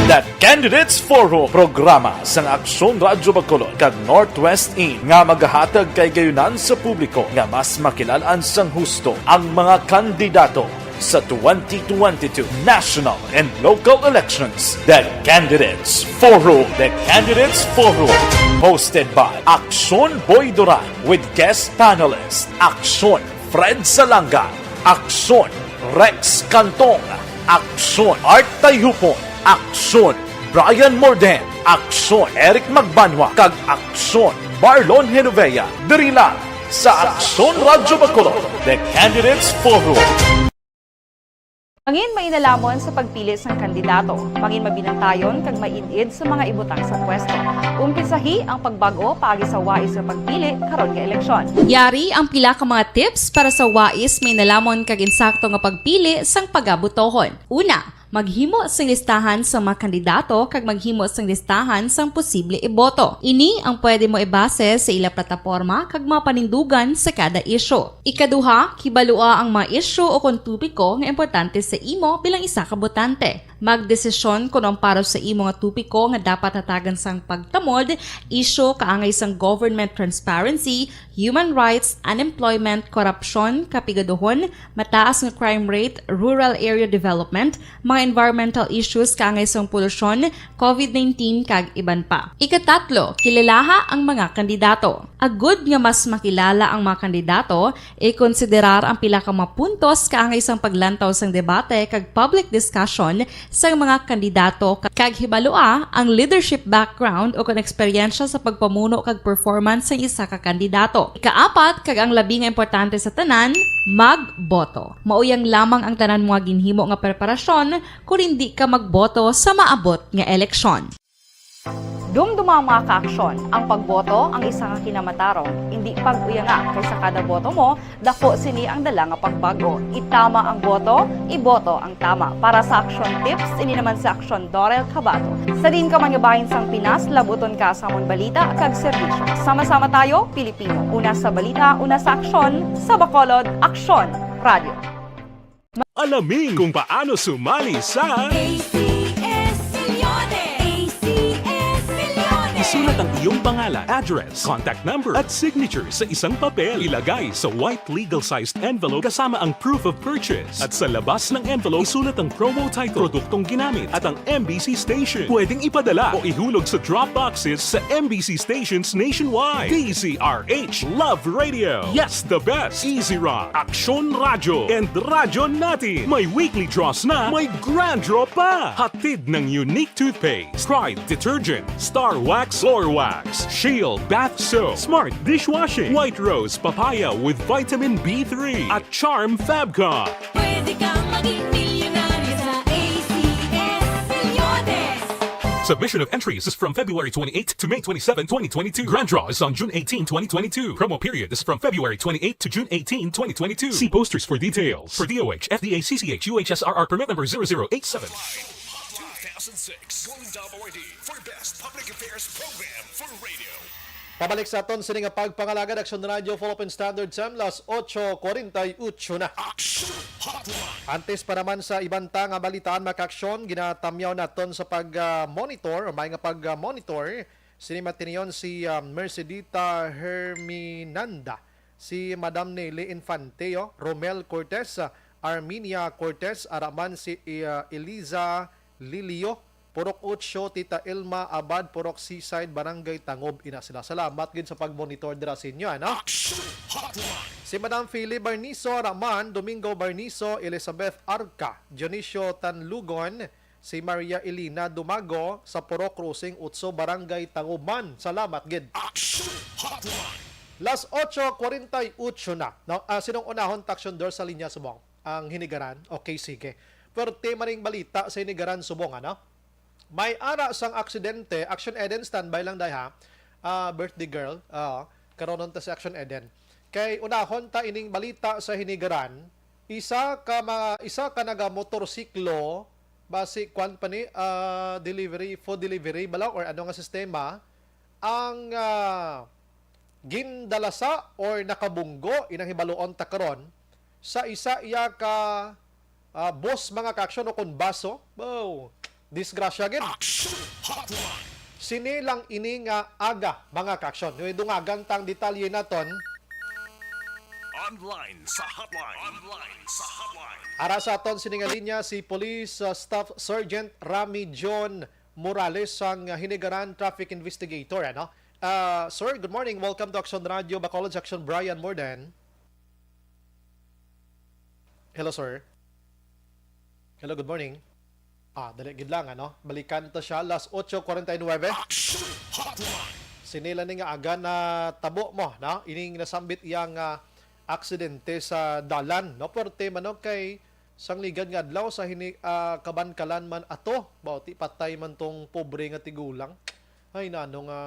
The Candidates Forum, programa sang Aksyon Radyo Bacolod kag Northwest In nga magahatag kahigayunan sa publiko nga mas makilal-an sang husto ang mga kandidato sa twenty twenty-two national and local elections. The Candidates Forum. The Candidates Forum, hosted by Aksyon Boy Duran with guest panelist Aksyon Fred Salanga, Aksyon Rex Cantong, Aksyon Art Tayhupon, Aksyon Brian Morden, Aksyon Eric Magbanwa, kag Aksyon Marlon Genovea, diri lang sa Aksyon Radyo Bacolod, The Candidates Forum. Mangin mainalomon sa pagpili sang kandidato, mangin mabinantayon kag maid-id sa mga ibutang sa pwesto. Umpisahi ang pagbag-o paagi sa wais nga pagpili karon nga eleksyon. Yari ang pila ka mga tips para sa wais, mainalomon kag insakto nga pagpili sang pagabutohon. Una, maghimo sing listahan sa mga kandidato kag maghimo sing listahan sang posible iboto. Ini ang pwede mo ibase sa ila plataporma kag mga panindugan sa kada isyu. Ikaduha, kibalua ang mga isyu o kon topiko nga importante sa imo bilang isa ka botante. Magdesisyon kon ang para sa imo nga topiko nga dapat hatagan sang pagtamod, isyu kaangay sang government transparency, human rights, unemployment, korupsyon, kapigaduhon, mataas nga crime rate, rural area development, mga environmental issues kaangay sang polusyon, covid nineteen, kag iban pa. Ikatatlo, kilalaha ang mga kandidato. Agud nga mas makilala ang mga kandidato, ikonsiderar ang pila ka mga puntos kaangay sang paglantaw sang debate kag public discussion sang mga kandidato, kag hibalua ang leadership background o kon eksperyensya sa pagpamuno kag performance sang isa ka kandidato. Ikaapat, kag ang labi nga importante sa tanan, magboto. Mauyang lamang ang tanan mga ginhimo nga preparasyon kon indi ka magboto sa maabot nga eleksyon. Dumduma ang mga kaaksyon, ang pagboto ang isa ka kinamatarong, indi pag-uyanga, kay sa kada boto mo, dako sini ang dala nga pagbago. Itama ang boto, iboto ang tama. Para sa aksyon tips, ini naman si Aksyon Dorel Cabato. Sa diin ka man nga bahin sang Pinas, labuton ka sa amon balita kag serbisyo. Sama-sama tayo, Pilipino. Una sa balita, una sa aksyon, sa Bacolod, Aksyon Radio. Alamin kung paano sumali sa A C S Millones. A C S Millones. Isulat ang iyong pangalan, address, contact number, at signature sa isang papel. Ilagay sa white legal-sized envelope kasama ang proof of purchase. At sa labas ng envelope, isulat ang promo title, produktong ginamit, at ang M B C station. Pwedeng ipadala o ihulog sa drop boxes sa M B C stations nationwide. D Z R H Love Radio. Yes, the best. Easy Rock, Aksyon Radyo, and Radyo Natin. May weekly draws na, may grand draw pa. Hatid ng Unique Toothpaste, Pride Detergent, Star Wax, Floor Wax, Shield Bath Soap, Smart Dishwashing, White Rose Papaya with Vitamin B three, at Charm Fabcon. Pwede kang maging milyonaryo sa A C S Millones. Submission of entries is from February twenty-eighth to May twenty-seven, twenty twenty-two. Grand draw is on June eighteen, twenty twenty-two. Promo period is from February twenty-eighth to June eighteen, twenty twenty-two. See posters for details. For D O H, F D A, C C H, U H S R R permit number zero zero eight seven. Two thousand six Golden Dub Awardee for Best Public Affairs Program for Radio. Pabalik sa aton sini nga pagpangalagad, Aksyon Radio, Philippine Standard Time, las ocho cuarenta y ocho na. Action Hotline. Antes pa naman sa iban ta nga balitaan, mga kaaksyon, ginatamyaw naton sa pag, ah, monitor, o may nga pag, ah, monitor, sini matinion si, ah, Mercedita Herminanda, si Madam Nelly Infante, oh, Romel Cortez, ah, Armenia Cortez, ara man si, ah, Eliza Lilio, Purok Ocho, Tita Elma Abad, Purok Seaside, Barangay Tangob. Ina sila. Salamat gid sa pag-monitor dira sa inyo, ano? Action Hotline. Si Madam Philly Barniso, Raman, Domingo Barniso, Elizabeth Arca, Dionisio Tanlugon, si Maria Elena Dumago sa Purok Crossing Utso, Barangay Tangob man. Salamat gid. Action Hotline. Las ocho cuarenta y ocho na. No? Ah, sinong unahon ta, Aksyon Dor, sa linya subong? Ang Hinigaran? Okay, sige. Pero tema ning balita sa Hinigaran subong, ano? May ara sang aksidente. Action Eden, standby lang, day, ha? Ah, birthday girl. Ah, karonon ta si Action Eden. Kay unahon ta ining balita sa Hinigaran, isa ka mga, isa ka nagamotorsiklo, basi kwan pa ni, ah, delivery, food delivery bala, or ano nga sistema, ang, ah, gindalasa or nakabunggo, inang hibaluon ta karon, sa isa iya ka, ah, bus, mga kaaksyon, o kon baso. Wow, disgrasya gid. Action Hotline. Sini lang ini nga aga, mga kaaksyon. Dungagan tang detalye naton. Online sa hotline. Online sa hotline. Ara sa aton sini nga linya si Police, ah, Staff Sergeant Rami John Morales, sang, ah, Hinigaran Traffic Investigator, ano? Ah, sir, good morning. Welcome to Action Radio Bacolod, Section Brian Morden. Hello, sir. Hello, good morning. Ah, dali gid lang, ano? Balikan ta siya, las ocho cuarenta y nueve. Action Hotline. Sini lang ni nga aga na tabo mo, no? Ining nasambit iyang, ah, aksidente sa dalan, no? Pero tema, no, kay sang ligad nga adlaw sa hini, ah, kabankalan man ato, bauti patay man tong pobre nga tigulang. Ay, nano nga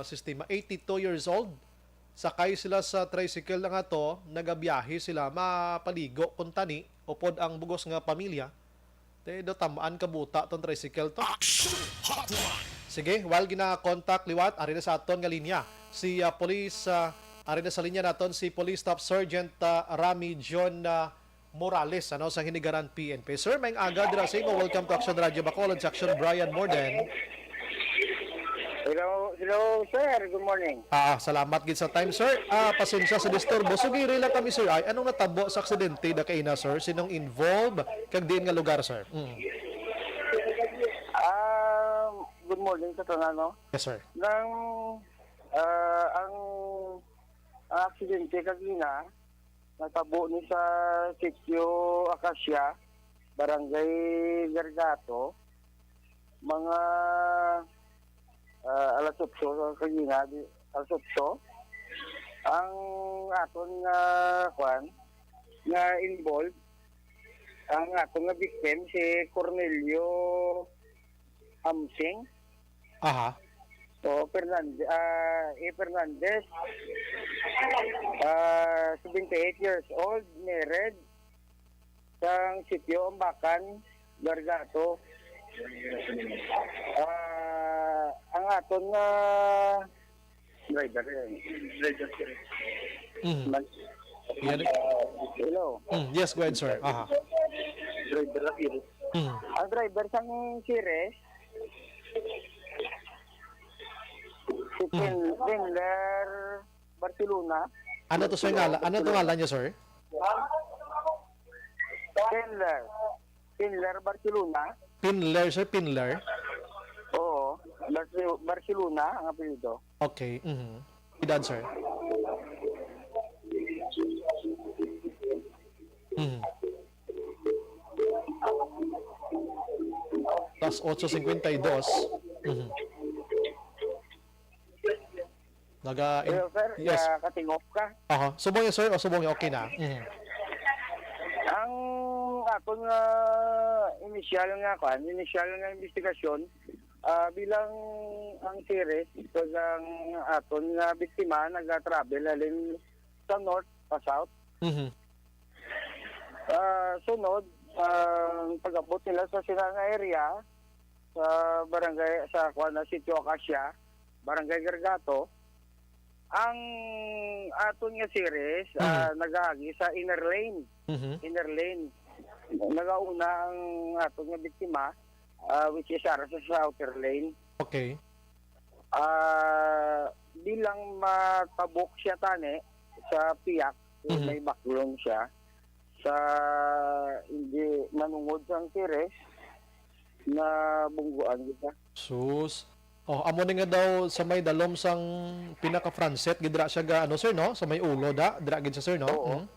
sistema, eighty-two years old. Sakay sila sa tricycle na nga to, nagabiyahe sila, mapaligo kuntani, upod ang bugos nga pamilya. Te, do tamaan ka buta tong tricycle to. Action Hotline. Sige, while gina-contact liwat, ari na sa aton nga linya. Si, ah, Police, ah, ari na sa linya naton si Police Staff Sergeant, ah, Rami John, ah, Morales, ano, sa Hinigaran P N P. Sir, maayong aga dira sa imo. Welcome to Action Radio Bacolod, sa Action Brian Morden. Hello, hello, sir. Good morning. Ah, salamat gid sa time, sir. Ah, pasensya sa disturbo. Sugiri lang kami, sir. Ay, anong natabo sa aksidente da kaina, sir? Sinong involved? Kag diin nga lugar, sir? Mm. Um, good morning sa tanan, no? Yes, sir. Nang ah, ang, ang aksidente kagina natabo ni sa Sitio Acacia, Barangay Gargato, mga ah, alas otso kagina, di, alas otso. Ang aton nga kwan nga involved, ang aton nga victim si Cornelio Amsing. Aha. O, Fernandez, ah, A. Fernandez, ah, seventy-eight years old, married, sang Sitio Ambacan, Gargato. Ah, ang aton nga driver, eh. Driver, sir. Mm. Mag- Yan. Hello. Mm. Yes, go ahead, sir. Aha. Driver na, sir. Mm. Ang driver sang Ceres, si Pin- Pinler Barcelona. Ano to, sir, ngala? Ano to ngalan niya, sir? Pinler. Pinler Barcelona. Pinler, sir, Pinler. Oo. Barce- Barcelona ang apelyido. Okay. Mhm. Edad, sir? Mhm. Alas otso cincuenta y dos. Mhm. Naga Hello, sir. Yes. Ah, katingop ka. Aha. Subong niya, sir, o subong niya okay na? Mhm. Ang aton nga initial nga kwan, initial nga investigasyon, ah, bilang ang Ceres, kag ang aton nga biktima naga-travel halin sa north pa south. Mhm. Ah, sunod, ang pag-abot nila sa sila nga area, sa barangay, sa kuwan na Sitio Acacia, Barangay Gargato, ang aton nga Ceres ah, nagaagi sa inner lane. Mhm. Inner lane. Nagauna ang aton nga biktima, ah, which is ara sa, sa outer lane. Okay. Ah, bilang matabok siya tani sa piyak, Mhm. may baklon siya sa hindi manungod sang Ceres na bungguan kita. Sus. Oh, amo ni nga daw sa may dalom sang pinaka front seat gid dira siya ga ano, sir, no? Sa may ulo da, dira gid sa, sir, no? Oo. Mm.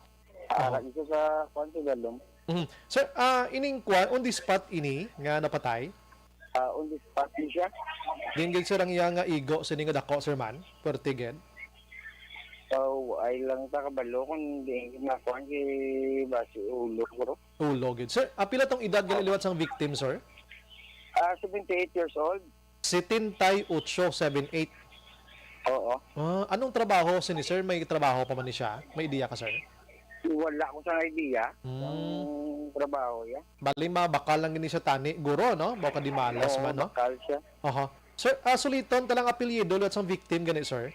Ara dito sa kwan sa dalom. Mhm. Sir, ah, ining kwan, on the spot ini nga napatay? Ah, on the spot ni siya. Diin gid, sir, ang iya nga igo sini nga dako, sir, man? Perti gid. So, ay lang ta kabalo kung diin nakuan kay basi ulo, bro. Ulo gid. Sir, ah, pila tong edad gali liwat sang victim, sir? Ah, seventy-eight years old. Setenta y ocho, seven eight. Oo. Ah, anong trabaho sini, sir? May trabaho pa man ni siya? May ideya ka, sir? Wala ko sang idea Hmm. ang trabaho niya. Bali, mabakal lang gini siya tani, guro, no? Baka di malas Oo, man, no? bakal siya. Aha. Sir, ah, suliton ka lang apelyido liwat sang victim gani, sir?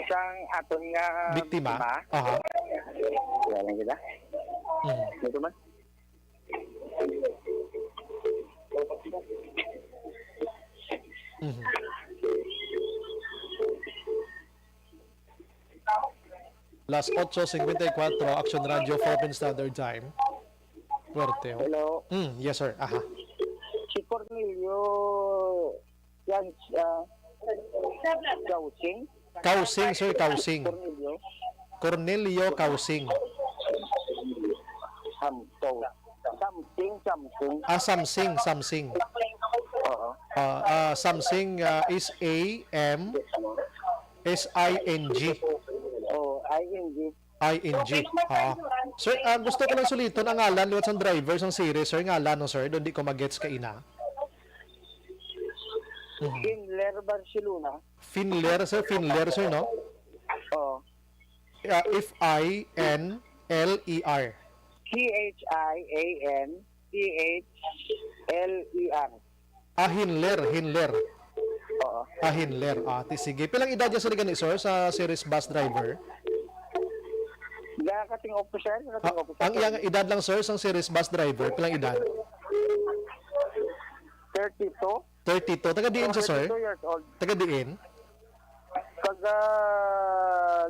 Sang aton nga Biktima? biktima. Aha. Wala lang kita. Mhm. Ito man. Mhm. Las otso cincuenta y cuatro, Action Radio, Philippine Standard Time. Fuerte, oh. Hello. Mm, yes, sir. Aha. Si Cornelio yan, ah, Kausing. Kausing, sir, Kausing. Cornelio. Cornelio Kausing. Samto. Something, something. Ah, Samsing, Samsing. Oo. Ah, ah, Samsing, ah, S A M S I N G. Oo, I N G. I N G. Ah. Sir, ah, gusto ko lang suliton ang ngalan liwat sang driver sang Ceres, sir. Ngalan, no, sir? Doon di ko magets kaina. Mhm. Finler Barcelona. Finler, sir. Finler, sir, no? Oo. Ah, F I N L E R. C H I A N T H L E R. Ah, Hinler, Hinler. Oo. Ah, Hinler. Ah, ti sige. Pilang edad niya sa gani, sir, sa Ceres bus driver? Ga Kating officer, kating Ah, officer. Ang iyang edad lang, sir, sang series bus driver, pilang edad? Thirty-two. Thirty-two. Taga diin siya, sir? Thirty-two years old. Taga diin? Taga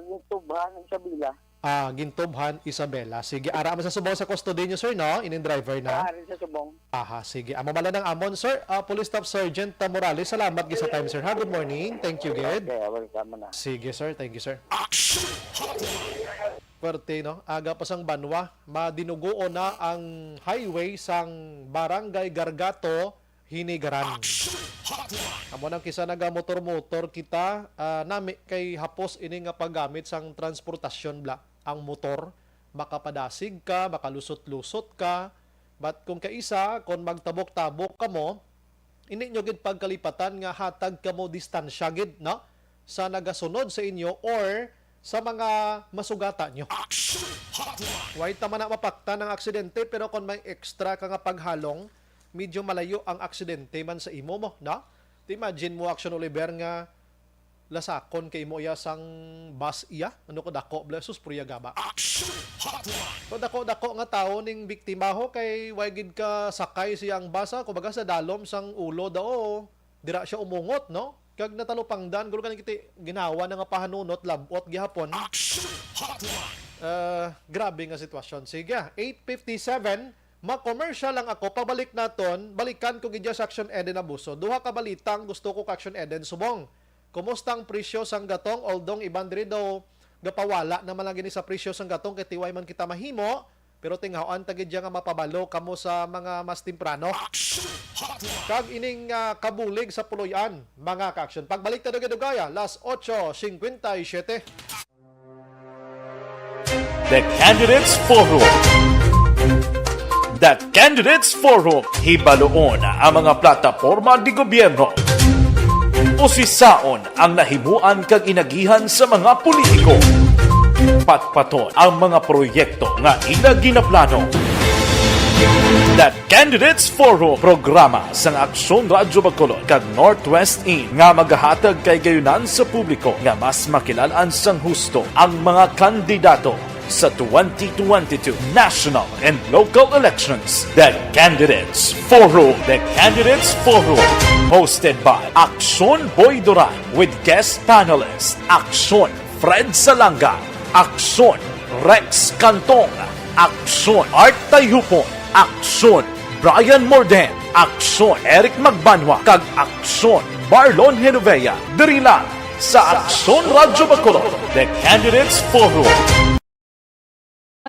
Gintubhan, Isabela. Ah, Gintubhan, Isabela. Sige, ara man sa subong sa custody niyo, sir, no? Ining driver na. Ah, ari sa subong. Aha, sige. Amo man lang ang amon, sir. Ah, Police Staff Sergeant, ah, Morales, salamat gid sa time, sir, ha? Good morning. Thank you, gid. Okay, welcome na. Sige, sir. Thank you, sir. Pwerte, no? Aga pa sang banwa, madinuguon na ang highway sang Barangay Gargato, Hinigaran. Amo nang kisa nagamotor-motor kita, ah, nami kay hapos ini nga paggamit sang transportasyon bla. Ang motor, makapadasig ka, makalusot-lusot ka. But kung kaisa, kung magtabok-tabok kamo, hindi nyo gid pagkalipatan nga hatag kamo distansya gid, no? Sa nagasunod sa inyo or sa mga masugata nyo. Way ta man na mapaktan ang aksidente, pero kung may extra ka nga paghalong, medyo malayo ang aksidente man sa imo mo, no? Ti imagine mo, Action Oliver, nga lasakon kay mo iya sang bus iya, ano ko dako, bla, sus, purya gaba. Action Hotline! So, dako-dako nga tawo ning biktima ho, kay way gid ka sakay siyang bus, ha? Kumbaga sa dalom sang ulo daw, dira siya umungot, no? Kag natalupangdan, gulo ka na kiti ginawa na nga pahanunot, labot gihapon. Action Hotline! Ah, grabe nga sitwasyon. Sige, eight fifty-seven, ma-commercial lang ako. Pabalik naton, balikan ko gid sa Action Eden Abuso. Duha ka balita ang gusto ko ka Action Eden subong. Kumusta ang presyo sang gatong? Although iban diri daw gapawala naman lang gini sa presyo sang gatong kay ti way man kita mahimo, pero tinghawan ta gid nga mapabalo kamo sa mga mas temprano. Action Hotline! Kag ining, ah, kabulig sa puloy-an, mga ka-action. Pagbalik ta dugay-dugaya, las ocho cincuenta y siete. The Candidates Forum. The Candidates Forum. Hibaluon ang mga plataporma di gobyerno. Usisaon ang nahimuan kag inagihan sa mga politiko. Patpaton ang mga proyekto nga ila ginaplano. The Candidates Forum, programa sang Aksyon Radyo Bacolod kag Northwest In nga magahatag kay gayunan sa publiko nga mas makilal-an sang husto ang mga kandidato sa twenty twenty-two national and local elections. The Candidates Forum. The Candidates Forum, hosted by Aksyon Boy Duran with guest panelist Aksyon Fred Salanga, Aksyon Rex Cantong, Aksyon Art Tayhupon, Aksyon Brian Morden, Aksyon Eric Magbanwa, kag Aksyon Marlon Genovea, diri lang sa Aksyon Radyo Bacolod, The Candidates Forum.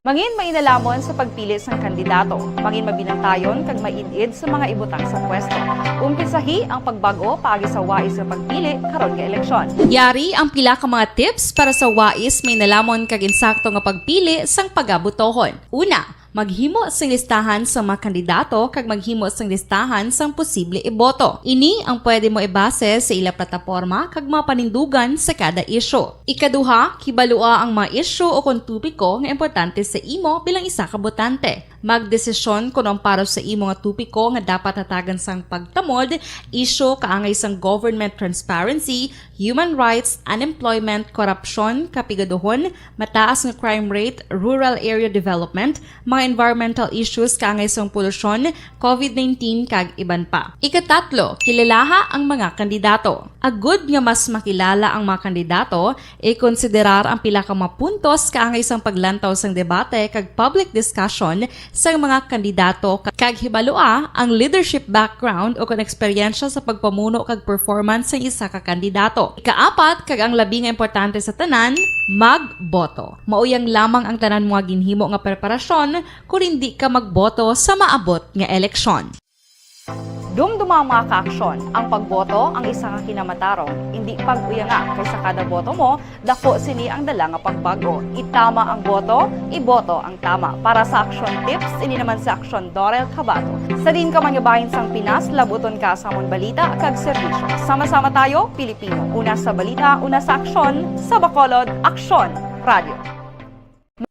Mangin mainalamon sa pagpili sang kandidato. Mangin mabinantayon kag maid-id sa mga ibutang sa pwesto. Umpisahi ang pagbag-o paagi sa wais nga pagpili karon nga eleksyon. Yari ang pila ka mga tips para sa wais, mainalamon kag insakto nga pagpili sang pagabotohon. Una, maghimo sing listahan sa mga kandidato kag maghimo sing listahan sang posible iboto. Ini ang pwede mo ibase sa ila plataporma kag mga panindugan sa kada isyu. Ikaduha, kibalua ang mga isyu o kon topiko nga importante sa imo bilang isa ka botante. Magdesisyon kon ang para sa imo nga topiko nga dapat hatagan sang pagtamod, isyu kaangay sang government transparency, human rights, unemployment, korupsyon, kapigaduhon, mataas nga crime rate, rural area development, mga environmental issues kaangay sang polusyon, covid nineteen, kag iban pa. Ikatatlo, kilalaha ang mga kandidato. Agud nga mas makilala ang mga kandidato, ikonsiderar ang pila ka mga puntos kaangay sang paglantaw sang debate kag public discussion sang mga kandidato, kag hibalua ang leadership background o kon eksperyensya sa pagpamuno kag performance sang isa ka kandidato. Ikaapat, kag ang labi nga importante sa tanan, magboto. Mauyang lamang ang tanan mo nga ginhimo nga preparasyon kon indi ka magboto sa maabot nga eleksyon. Dumduma, mga kaaksyon, ang pagboto ang isa ka kinamatarong. Indi pag-uyanga, kay sa kada boto mo, dako sini ang dala nga pagbag-o. Itama ang boto, iboto ang tama. Para sa Aksyon Tips, ini naman si Aksyon Dorel Cabato. Sa diin ka man nga bahin sang Pinas, labuton ka sa amon balita kag serbisyo. Sama-sama tayo, Pilipino. Una sa balita, una sa aksyon, sa Bacolod, Aksyon Radio.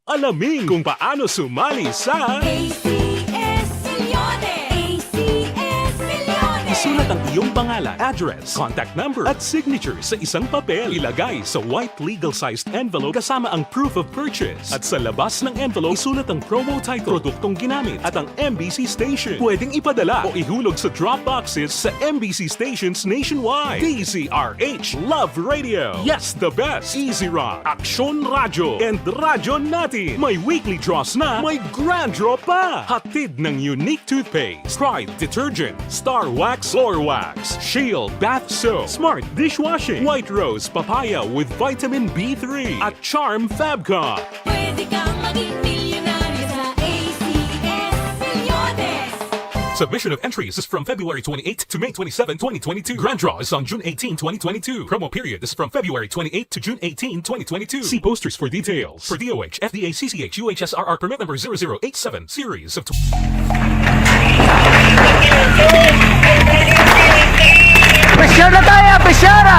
Alamin kung paano sumali sa A C S Leones. A C S Leones. Isulat ang Yung pangalan, address, contact number, at signature sa isang papel. Ilagay sa white legal-sized envelope kasama ang proof of purchase. At sa labas ng envelope, isulat ang promo title, produktong ginamit, at ang M B C station. Pwedeng ipadala o ihulog sa drop boxes sa M B C stations nationwide. D Z R H Love Radio. Yes, the best. Easy Rock, Aksyon Radyo, and Radyo Natin. May weekly draws na, may grand draw pa. Hatid ng Unique Toothpaste, Pride Detergent, Star Wax, Floor Wax, Shield Bath Soap, Smart Dishwashing, White Rose Papaya with Vitamin B three, at Charm Fabcon. Pwede kang maging milyonaryo sa A C S Milyones. Submission of entries is from February twenty-eighth to May twenty-seven, twenty twenty-two. Grand draw is on June eighteen, twenty twenty-two. Promo period is from February twenty-eighth to June eighteen, twenty twenty-two. See posters for details. For D O H, F D A, C C H, U H S R R permit number zero zero eight seven, series of tw- Pressure na tayo! Pressure na!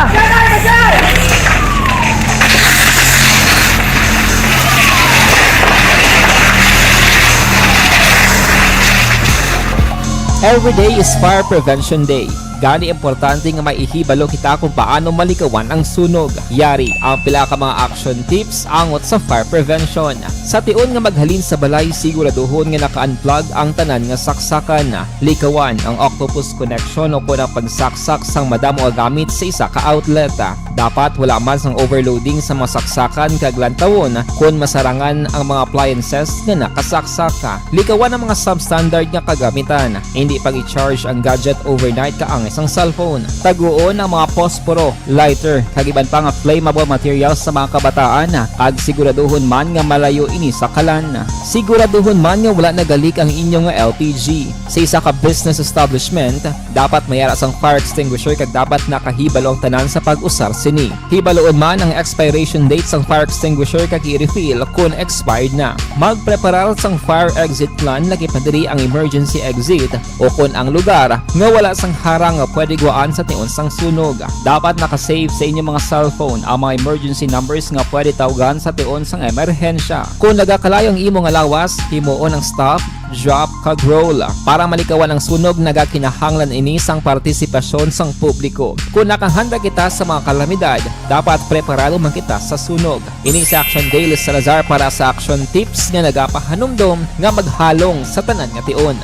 Every day is Fire Prevention Day. Gani, importante nga may ihibalo kita kung paano malikawan ang sunog. Yari ang pila ka mga action tips angot sa fire prevention. Sa tion nga maghalin sa balay, siguraduhon nga naka-unplug ang tanan nga saksakan. Likawan ang octopus connection o kon ang pagsaksak sang madamo nga gamit sa isa ka outlet. Dapat wala man sang overloading sa mga saksakan kag lantawon kon masarangan ang mga appliances nga nakasaksak. Likawan ang mga substandard nga kagamitan. Hindi pag-i-charge ang gadget overnight kaangay sang cellphone. Taguon ang mga posporo, lighter, kag iban pa nga flammable materials sa mga kabataan, kag siguraduhon man nga malayo ini sa kalan. Siguraduhon man nga wala nagalik ang inyo nga L P G. Sa isa ka business establishment, dapat may ara sang fire extinguisher kag dapat nakahibalo ang tanan sa pag-usar sini. Hibaloon man ang expiration date sang fire extinguisher kag i-refill kon expired na. Magpreparar sang fire exit plan, lakip na diri ang emergency exit o kon ang lugar nga wala sang harang nga pwede guwaan sa tion sang sunog. Dapat naka-save sa inyo mga cellphone ang mga emergency numbers nga pwede tawgan sa tion sang emerhensya. Kon nagakalayo ang imo nga lawas, himuon ang stop, drop, kag roll. Para malikawan ang sunog, nagakinahanglan ini sang partisipasyon sang publiko. Kon nakahanda kita sa mga kalamidad, dapat preparado man kita sa sunog. Ini si Action Daily Salazar para sa Action Tips nga nagapahanumdom nga maghalong sa tanan nga tion.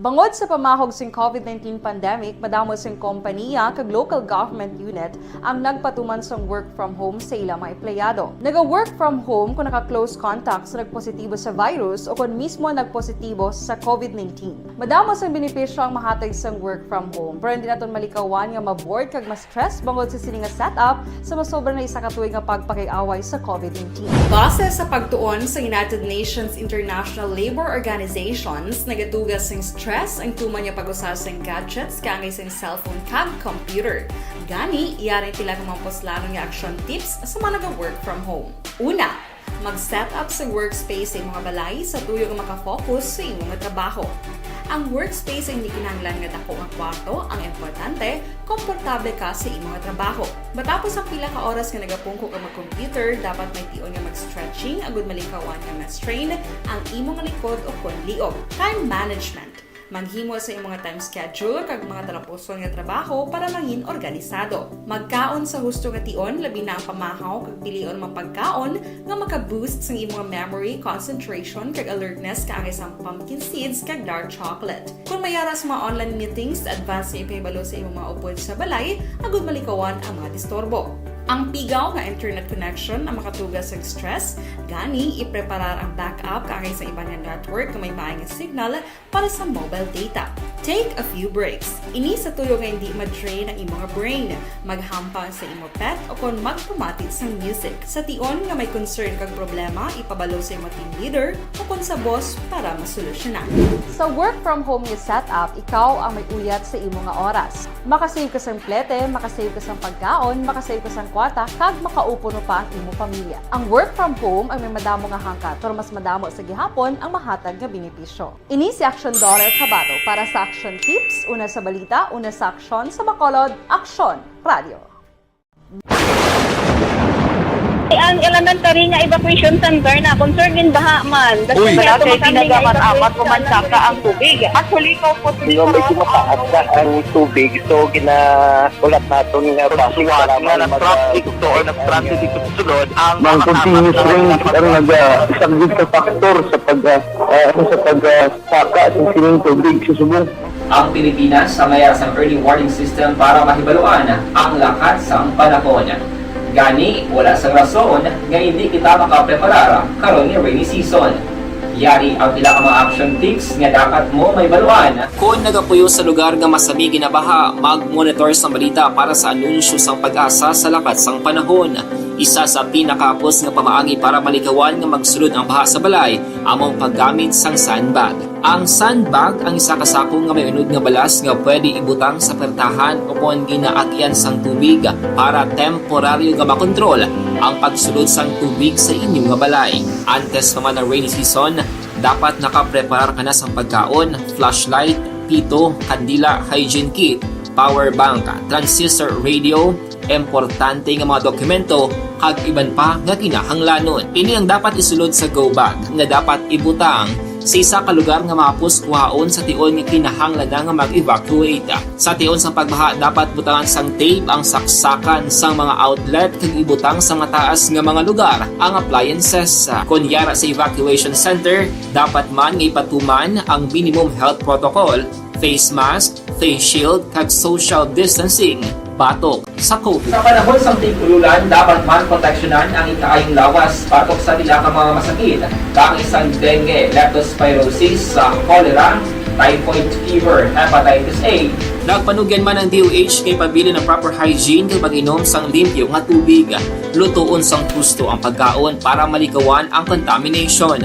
Bangod sa pamahog sing COVID nineteen pandemic, madamo sing kompaniya kag local government unit ang nagpatuman sang work from home sa ila mga empleyado. Naga-work from home kon naka-close contact sa nagpositibo sa virus o kon mismo nagpositibo sa COVID nineteen. Madamo sang benepisyo ang mahatag sang work from home, pero hindi naton malikawan nga ma-bored kag ma-stress bangod sa sini nga setup sa masobra na isa ka tuig nga pagpakig-away sa COVID nineteen. Base sa pagtuon sa United Nations International Labor Organizations, nagatuga sing stress ang tuman nga pag-usa sing gadgets kaangay sing cellphone kag computer. Gani, yari ang pila ka mga puslanon nga action tips sa mga naga-work from home. Una, mag-set up sa workspace sa imo nga balay sa tuyo nga maka-focus sa imo nga trabaho. Ang workspace ay hindi kinahanglan nga dako nga kwarto, ang importante, komportable ka sa imo nga trabaho. Matapos ang pila ka oras nga nagapungko ka mag-computer, dapat may tion nga mag-stretching agud malikawan nga ma-strain ang imo nga likod o kon liog. Time management. Maghimo sa imo nga time schedule kag mga talapuson nga trabaho para mangin organisado. Magkaon sa husto nga tion, labi na ang pamahaw, kag pilion ang mga pagkaon nga maka-boost sang imo nga memory, concentration, kag alertness, kaangay sang pumpkin seeds kag dark chocolate. Kon may ara sa mga online meetings, advance nga ipahibalo sa imo mga upod sa balay agud malikawan ang mga disturbo. Ang pigaw nga internet connection ang makatuga sang stress, gani ipreparar ang backup kaangay sa iban nga network nga may maay nga signal para sa mobile data. Take a few breaks. Ini sa tuyo nga hindi ma-drain ang imo nga brain. Maghampang sa imo pet o kon magpamati sang music. Sa tion nga may concern kag problema, ipabalo sa imo team leader o kon sa boss para masolusyonan. Sa work from home nga setup, ikaw ang may uyat sa imo nga oras. Makasave ka sang plete, makasave ka sang pagkaon, makasave ka sang kwarta, kag makaupo pa ang imo pamilya. Ang work from home ay may madamo nga hangkat, pero mas madamo sa gihapon ang mahatag nga benepisyo. Ini si Action Daughter Kabato para sa Action Tips, una sa balita, una sa aksyon, sa Bacolod, Aksyon Radio. Ang elementary nga evacuation center na concern din baha man. Uy! Wala kay pinagamat-amat ko man saka ang tubig. Actually, ko po. Medyo mataas na ang tubig, so gina-, ulat naton nga base sa mga nag-, nag-traffic to or nag-transit dito sa sulod, ang mga continuous rains ang nag-, ah, isang big factor sa pag, ah, ah, sa pag, ah, saka sa sining tubig sa subong. Ang Pilipinas ang mayara sang early warning system para mahibaluan ang lakat sang panahon. Gani, wala sang rason nga hindi kita makapreparar karon nga rainy season. Yari ang pila ka mga action tips nga dapat mo mahibaluan. Kon nagapuyo sa lugar nga masami ginabaha, mag-monitor sang balita para sa anunsyo sang PAGASA sa lakat sang panahon. Isa sa pinakahapos nga pamaagi para malikawan nga magsulod ang baha sa balay amo ang paggamit sang sandbag. Ang sandbag ang isa ka sako nga may unod nga balas nga pwede ibutang sa pertahan o kon ginaagyan sang tubig para temporaryo nga makontrol ang pagsulod sang tubig sa inyo nga balay. Antes pa man ang rainy season, dapat nakapreparar ka na sang pagkaon, flashlight, pito, kandila, hygiene kit, power bank, transistor radio, importante nga mga dokumento, kag iban pa nga kinahanglanon. Ini ang dapat isulod sa go bag nga dapat ibutang sa isa ka lugar nga mahapos kuhaon sa tion nga kinahanglan na nga mag-evacuate. Sa tion sang pagbaha, dapat butangan sang tape ang saksakan sang mga outlet kag ibutang sa mataas nga mga lugar ang appliances. Kon yara sa evacuation center, dapat man nga ipatuman ang minimum health protocol, face mask, face shield, kag social distancing batok sa COVID. Sa panahon sang tig-ululan, dapat man proteksyonan ang ikaayong lawas batok sa pila ka mga masakit, kaangay sang dengue, leptospirosis, sa cholera, typhoid fever, hepatitis A. Nagpanugyan man ang D O H nga ipabilin ang proper hygiene kag pag-inom sang limpyo nga tubig, lutoon sang husto ang pagkaon para malikawan ang contamination.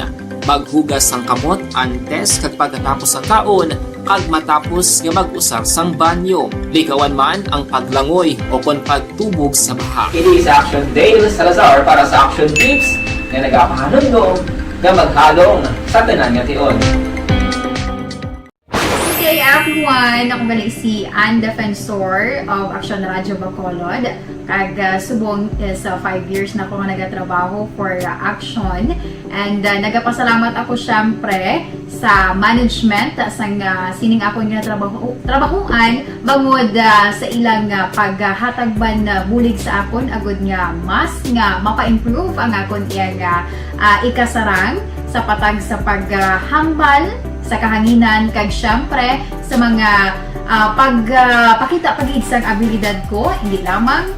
Maghugas sang kamot antes kag pagkatapos sang kaon, kag matapos nga mag-usar sang banyo. Likawan man ang paglangoy o kon pagtubog sa baha. Ini si Action Dale Salazar para sa Action Tips nga nagapahanumdom nga maghalong sa tanan nga tion. Good day, everyone. Ako gali si Ann Defensor of Action Radio Bacolod. Kag, ah, subong is, ah, five years na ako nga nagatrabaho for, ah, Action. And, ah, nagapasalamat ako, syempre, sa management sang, ah, sining akon nga trabaho, trabahoan bangod, ah, sa ilang, ah, paghatag man, ah, bulig sa akon agud nga mas nga mapa-improve ang akon iyang, ah, ah, ikasarang sa patag sa paghambal sa kahanginan kag, syempre, sa mga, ah, pag, ah, pakita pa gid sang abilidad ko, hindi lamang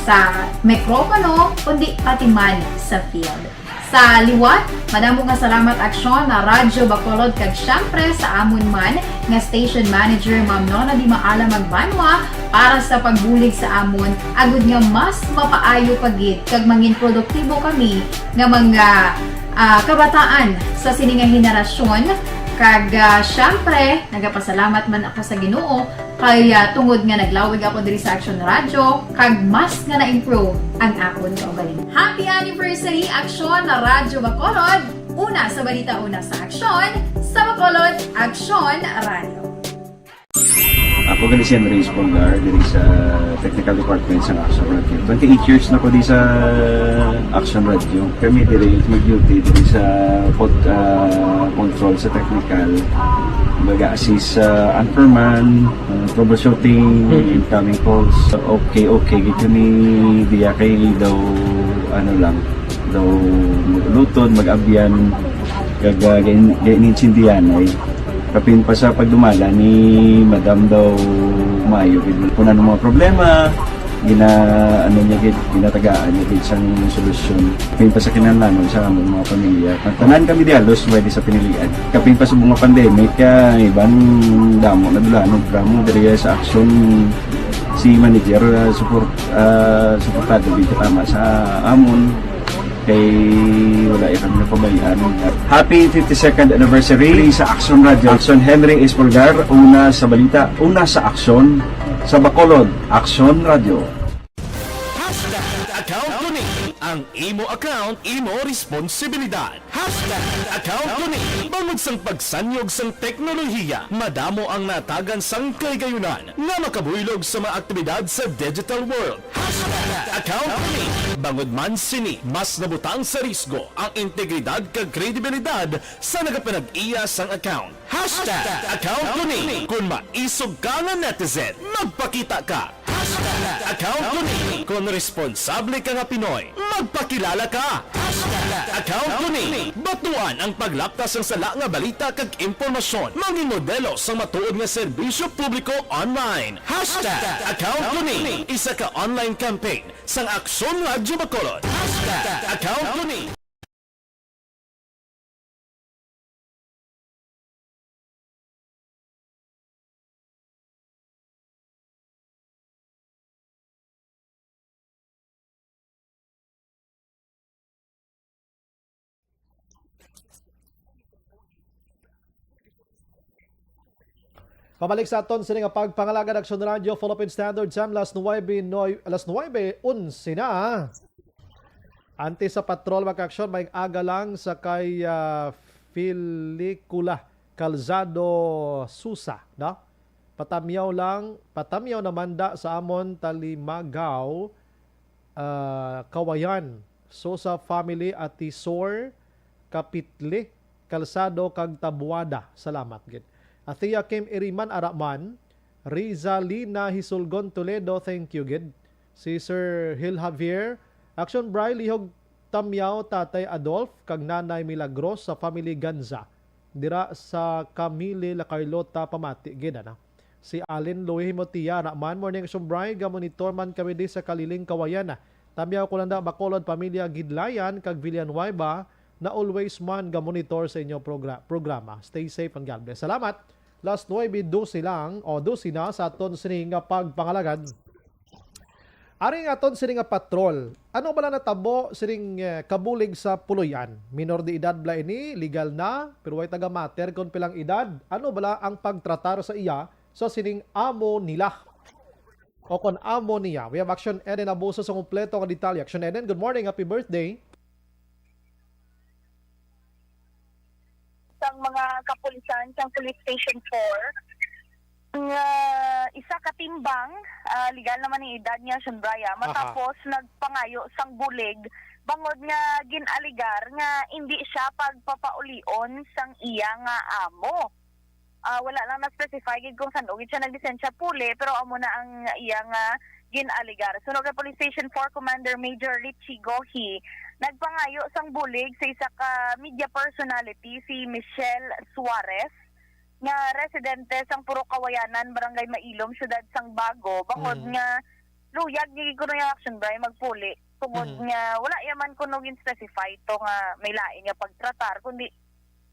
sa mikropono, kundi pati man sa field. Sa liwat, madamo nga salamat, Aksyon, na Radyo Bacolod, kag syempre sa amon man nga station manager, Ma'am Nona Di Maala Magbanwa, para sa pagbulig sa amon, agud nga mas mapaayo pa gid kag mangin produktibo kami nga mga, ah, kabataan sa sini nga henerasyon. Kag, ah, syempre, nagapasalamat man ako sa Ginoo kay, ah, tungod nga naglawig ako diri sa Action Radio, kag mas nga na-improve ang akon kaugalingon. Happy anniversary, Action Radyo Bacolod! Una sa balita, una sa aksyon, sa Bacolod, Action Radio. Ako gali si Andres Polgar, diri sa Technical Department sa Action Radio. Twenty-eight years na ko di sa Action Radio. Kami diri mag-duty diri sa pod-, ah, control sa technical. Baga assist sa anchorman, ah, troubleshooting, incoming calls. Okay, okay, gid kami diya kay daw, ano lang, daw mag-ulutod, mag-abyan, kag, ah, gain-, gain-, intindihan ay. Kapin pa sa pagdumala ni Madam daw maayo gid. Kung ano mga problema, gina-, ano niya gid, ginatagaan niya gid sang solusyon. Kapin pa sa kinahanglanon sa among mga pamilya. Ang tanan kami di halos pwede sa pinilian. Kapin pa sa mga pandemic, kaya iban damo na dulanon, drama diri sa aksyon si manager, ah, support, ah, suportado gid tama sa amon. Kay wala ya kami napabayaan. Happy fifty-second anniversary sa Action Radio. Action Henry Espolgar, una sa balita, una sa aksyon, sa Bacolod, Action Radio. Hashtag account ko ni ang Imo account, imo responsibilidad. Hashtag account ko ni. Bangod sang pagsanyog sang teknolohiya, madamo ang natagan sang kahigayunan nga makabuylog sa mga aktibidad sa digital world. Hashtag account ko ni. Bangod man sini, mas nabutang sa risgo ang integridad kag kredibilidad sa nagapanag-iya sang account. Hashtag account ko ni. Kung maisog ka nga netizen, magpakita ka. Hashtag account ko ni. Kung responsable ka nga Pinoy, magpakilala ka. Hashtag account ko ni. Batuan ang paglapta sang sala nga balita kag impormasyon. Mangin modelo sang matuod nga serbisyo publiko online. Hashtag account ko ni. Isa ka online campaign sang Aksyon Radyo Bacolod. Hashtag account ko ni. Pabalik sa aton sini nga pagpangalagad, Aksyon Radio, Philippine Standard Time, las nuwebe, noy-, las nuwebe onse na. Antes sa patrol, mga ka-aksyon, may aga lang sa kay, ah, Filicula Calzado Susa, no? Patamyaw lang, patamyaw naman da sa amon Talimagaw, ah, Kawayan, Sosa family, Atisor, Kapitli, Kalsado, kag Tabuada. Salamat gid. Athea Kim Iriman Araman, Rizalina Hisulgon Toledo, thank you gid. Si Sir Hil Javier, Action Bri, lihog tamyaw Tatay Adolf kag Nanay Milagros sa family Ganza. Dira sa Camille, La Carlota, pamati gid, ano? Si Allen Louis Himotia, Araman, morning, Action Bri, ga-monitor man kami di sa Kaliling, Kawayan. Tamyaw ko lang da, Bacolod, pamilya Gidlayan, kag Villanueva, na always man ga-monitor sa inyo progra-, programa. Stay safe and God bless. Salamat. Las nuwebe dosi lang, o dosi na sa aton sini nga pagpangalagad. Ari nga aton sini nga patrol, ano bala natabo sining, eh, kabulig sa Puloy-an? Minor de edad bala ini, legal na, pero way taga-matter kon pilang edad. Ano bala ang pagtratar sa iya sa sining amo nila o kon amo niya? We have Action Eden Abuso sa kompleto nga detalye. Action Eden, good morning, happy birthday. Sang mga kapulisan sang Police Station four nga isa ka timbang, ah, legal naman ang edad niya, Action Bri, ah, Aha. matapos nagpangayo sang bulig bangod nga gin-alegar nga indi siya pagpapaulion sang iya nga amo. Ah, wala lang na-specify gid kung san-o gid siya naglisensya puli, pero amo na ang iya nga gin-alegar. Suno kay Police Station four Commander Major Richie Gohi, nagpangayo sang bulig sa isa ka media personality, si Michelle Suarez, nga residente sang Purok Kawayanan, Barangay Mailom, Siyudad sang Bago, bangod Mm. nga luyag ni kuno yung Action Bri magpuli, tungod Mm. nga wala yaman kuno gin-specify to nga may lain nga pagtratar, kundi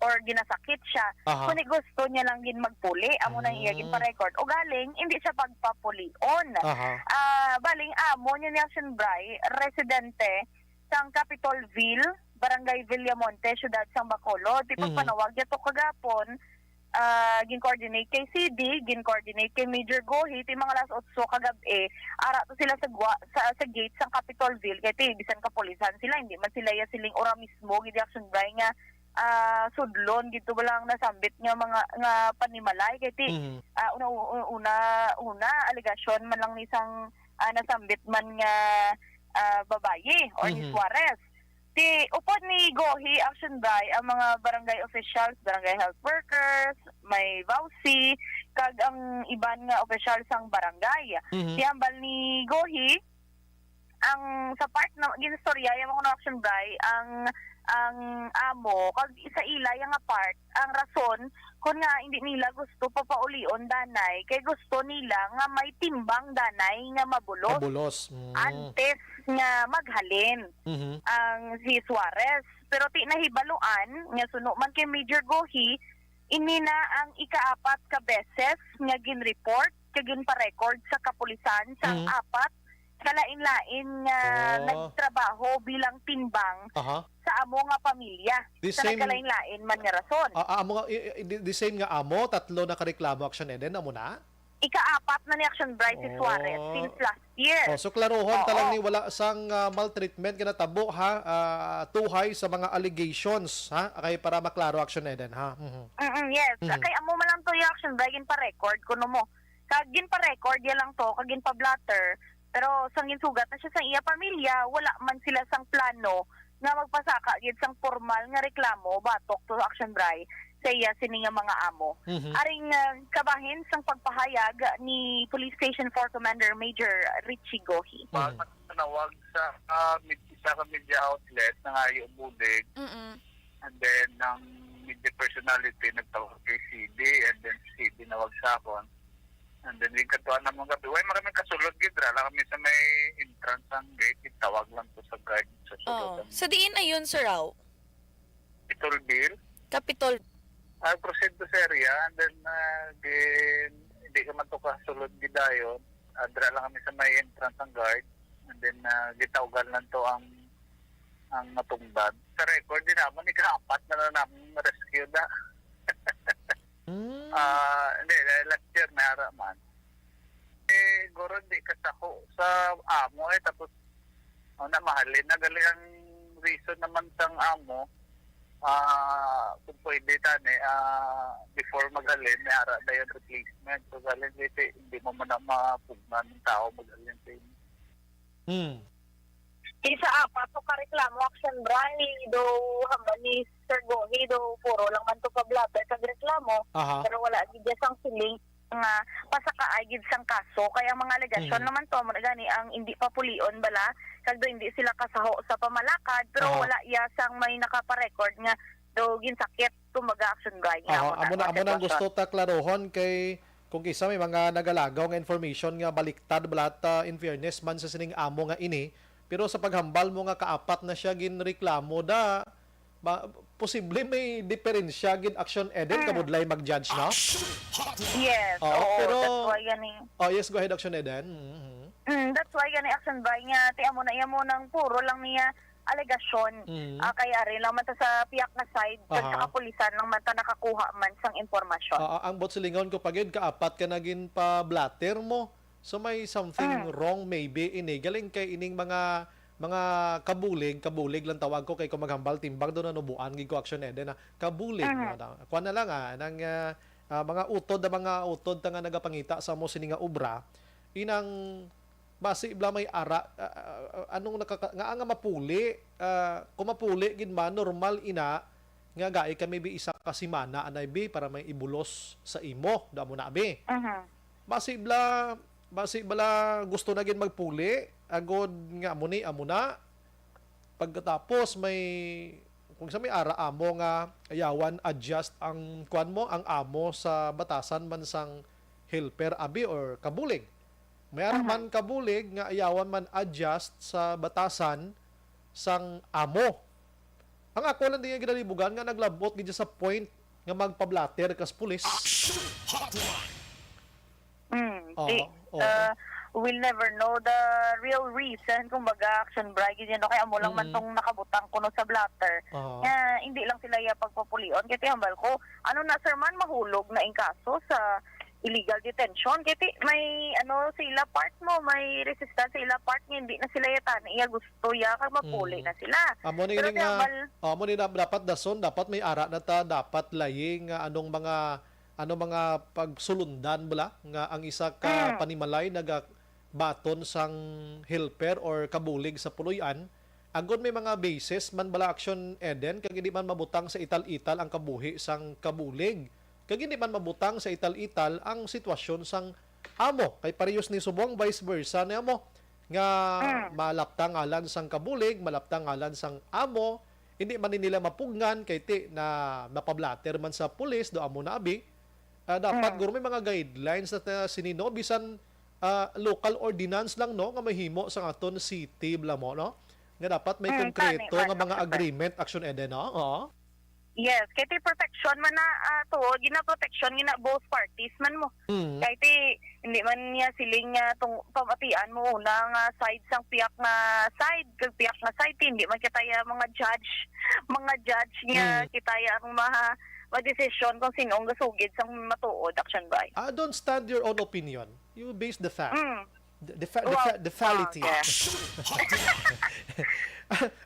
or ginasakit siya. Aha. Kundi gusto niya lang gin magpuli, amo nang iya Mm. ginpa-record. Ugaling, hindi siya pagpapulion. Aha. Ah, baling amo niya ni Action Bri, residente sang Capitolville, Barangay Villamonte, Siyudad sang Bacolod. Ti Mhm. pagpanawag niya to kagapon, ah, gin-coordinate kay C D, gin-coordinate kay Major Gohi, ti mga alas otso kagab-i, ara to sila sa gwa-, sa, sa gate sang Capitolville, kay ti bisan kapulisan sila, hindi man sila ya siling ora mismo, gid Action Bri nga ah, sudlon gid to bala ang nasambit nga mga, nga panimalay kay ti, Mhm. ah, una, una, una, alegasyon man lang ni sang, ah, nasambit man nga, ah, babayi or ni Mhm. Suarez. Ti upod ni Gohi Action Bri ang mga barangay officials, barangay health workers, may vowsy, kag ang iban nga opisyal sang barangay. Mhm. Ti hambal ni Gohi, ang sa part na ginistorya yang mga Action Bri, ang, ang amo, kag sa ila yang nga part, ang rason kun nga hindi nila gusto papaulion danay, kay gusto nila nga may timbang danay nga mabulos Mabulos. Mm. antes nga maghalin Mhm. ang si Suarez. Pero ti nahibaluan nga suno man kay Major Gohi, ini na ang ikaapat ka beses nga gin-report kag ginpa-record sa kapulisan sang Mhm. apat ka lain-lain nga Oh. nagtrabaho bilang timbang Aha. sa amo nga pamilya The sa same nagkalain-lain man nga rason. Ah, ah, amo nga, i-, i-, the, the same nga amo, tatlo na ka reklamo, Action Eden, amo na? Ikaapat na ni Action Bry si Suarez Oh. since last year. Oh, so klarohon ta lang Oo. ni, wala sang, ah, maltreatment nga natabo, ha? Ah, tuhay sa mga allegations, ha? Kay para maklaro, Action Eden, ha? Mhm. Mm-mm, yes. Mhm. Kay amo man lang to yung Action Bry ginpa-record kuno mo. Kag ginpa-record ya lang to, kag ginpa-blotter. Pero sang ginsugat na siya sa iya pamilya, wala man sila sang plano nga magpasaka gid sang formal nga reklamo batok to Action Bry sa iya sini nga mga amo. Mhm. Aring, ah, kabahin sang pagpahayag ni Police Station four Commander Major Richie Gohi. Mm. Pag nanawag sa, ah, med-, isa ka media outlet, nangayo bulig, Mm-mm. and then ang media personality nagtawag kay C D, and then C D nawag sa akon. And then, yung katuan namon gabi, way, maraming kasulod gid ra lang kami sa may entrance sang gate, itawag lang ko sa guard sa sulod Oo. ang Sa diin ayon, Sir Rao? Capitolville. Capitol. Ah, proceed to sa area, and then, ah, din, hindi ka man to kasulod gidayon. Ah, dira lang kami sa may entrance ang guard, and then, ah, gitawgan lang to ang, ang natungdan. Sa record din naman, ikaapat na lang namin rescue na. Hmm. Ah, hindi, eh, last year may ara man. Eh, siguro hindi kasaho sa amo eh, tapos, oh, na mahalin. Nagali ang reason naman sang amo, ah, kung pwede tani, ah, before maghalin, may ara na yung replacement. So, galing dito, hindi mo man na mapugnan ng tao maghalin sa inyo. Hmm. Isa apat to ka reklamo, Action Bry, do hambal ni Sir Gohi, do puro lang man to pa-blotter kag reklamo, Aha. pero wala gid sang siling nga pasakaay gid sang kaso. Kay ang mga alegasyon Mhm. naman to, amo na gani ang hindi papulion bala, kag do hindi sila kasaho sa pamalakad, pero Aha. wala iya sang may nakaparecord nga do ginsakit, kumbaga, Action Bry, nga Aha, amo na, amo na ang gusto ta klarohon kay kung kisa may mga nagalagaw nga information nga baliktad bala ta, in fairness man sa sining amo nga ini, pero sa paghambal mo nga kaapat na siya ginreklamo da, ba, posible may diferensya gid, Action Eden, Mm. kabudlay mag-judge, no? Yes, Oo, oo, pero that's why gani. Oh, yes, go ahead, Action Eden. Mhm. Mm, that's why gani, Action Bry, nga ti amo na iya mo nang puro lang niya alegasyon. Mm. Ah, kay ari lang man ta sa piyak nga side, kag Aha. sa kapulisan lang man ta nakakuha man sang impormasyon. Ah, ang buot silingon ko pa gid, kaapat ka na ginpa-blotter mo. So may something Mm. wrong maybe ini. Galing kay ining mga, mga kabulig, kabulig lang tawag ko kay kung maghambal timbang do nanubuan gid ko, Action Eden, ah. Kabulig, Mhm. no? Na, kuwan na lang, ah, nang, ah, ah, mga utod, ah, mga utod ta nga nagapangita sa mo sini nga obra. Inang basi bala may ara, ah, ah, anong nakaka-, nga, nga mapuli, ah, kung mapuli gid man, normal ina nga gai kami bi isa ka semana anay bi para may ibulos sa imo, do amo na bi. Mhm. Basi bala, basi bala gusto na gid magpuli, agod nga amo ni, amo na. Pagkatapos may, kung sa may ara amo nga ayawan adjust ang kuwan mo, ang amo sa batasan man sang helper abi or kabulig. May ara Aha. man kabulig nga ayawan man adjust sa batasan sang amo. Ang ako lang din nga ginalibugan nga naglabot gid sa point nga magpa-blotter kas pulis. Action Hotline. Mm, Oo, di, oo. uh, we'll never know the real reason, kumbaga, Action Bry, gid yan, no? Kaya amo lang man Mm. tong nakabutang kuno sa blotter. Oo. Nga, hindi lang sila iya pagpapulion. Kaya ti hambal ko, ano na, sir, man, mahulog na ing kaso sa illegal detention. Kaya ti, may, ano, sa ila part mo, may resistance sa ila part nga hindi na sila iya tani, iya gusto, iya, kag mapuli Mm. na sila. Amo ni Pero ini ti nga, hambal amo ni na dapat dason, dapat may ara na ta, dapat laying nga anong mga, ano, mga pagsulundan bala nga ang isa ka Mm. panimalay nagabaton sang helper or kabulig sa puloy-an, agod may mga basis man bala, Action Eden, kag hindi man mabutang sa ital-ital ang kabuhi sang kabulig, kag hindi man mabutang sa ital-ital ang sitwasyon sang amo, kay parehas ni subong vice versa ni amo nga Mm. malapta ngalan sang kabulig, malapta ngalan sang amo, hindi man ni nila mapugngan kay ti na mapablatter man sa pulis, do amo na abi. Ah, dapat Mm. guro may mga guidelines na ta-, sini, no, bisan, ah, local ordinance lang, no, nga mahimo sa aton city bala mo, no, nga dapat may Mm, konkreto tani, nga mga Mark. agreement, Action Eden, no? Oo. Yes, kay ti protection man na, ah, to, gina-protection gina both parties man mo. Mm. Kay ti, hindi man niya siling, ah, tung-, pamatian mo una nga side sang piyak nga side, kag piyak nga side, ti, hindi man kita ya mga judge, mga judge nga Mm. kita ya ang maha-, madesisyon kung sino ang gasugid sang matuod, Action Bray. Ah, don't stand your own opinion. You base the fact. Mm. The, the, fa- the, Wow. fa- the fality. Ah, yeah.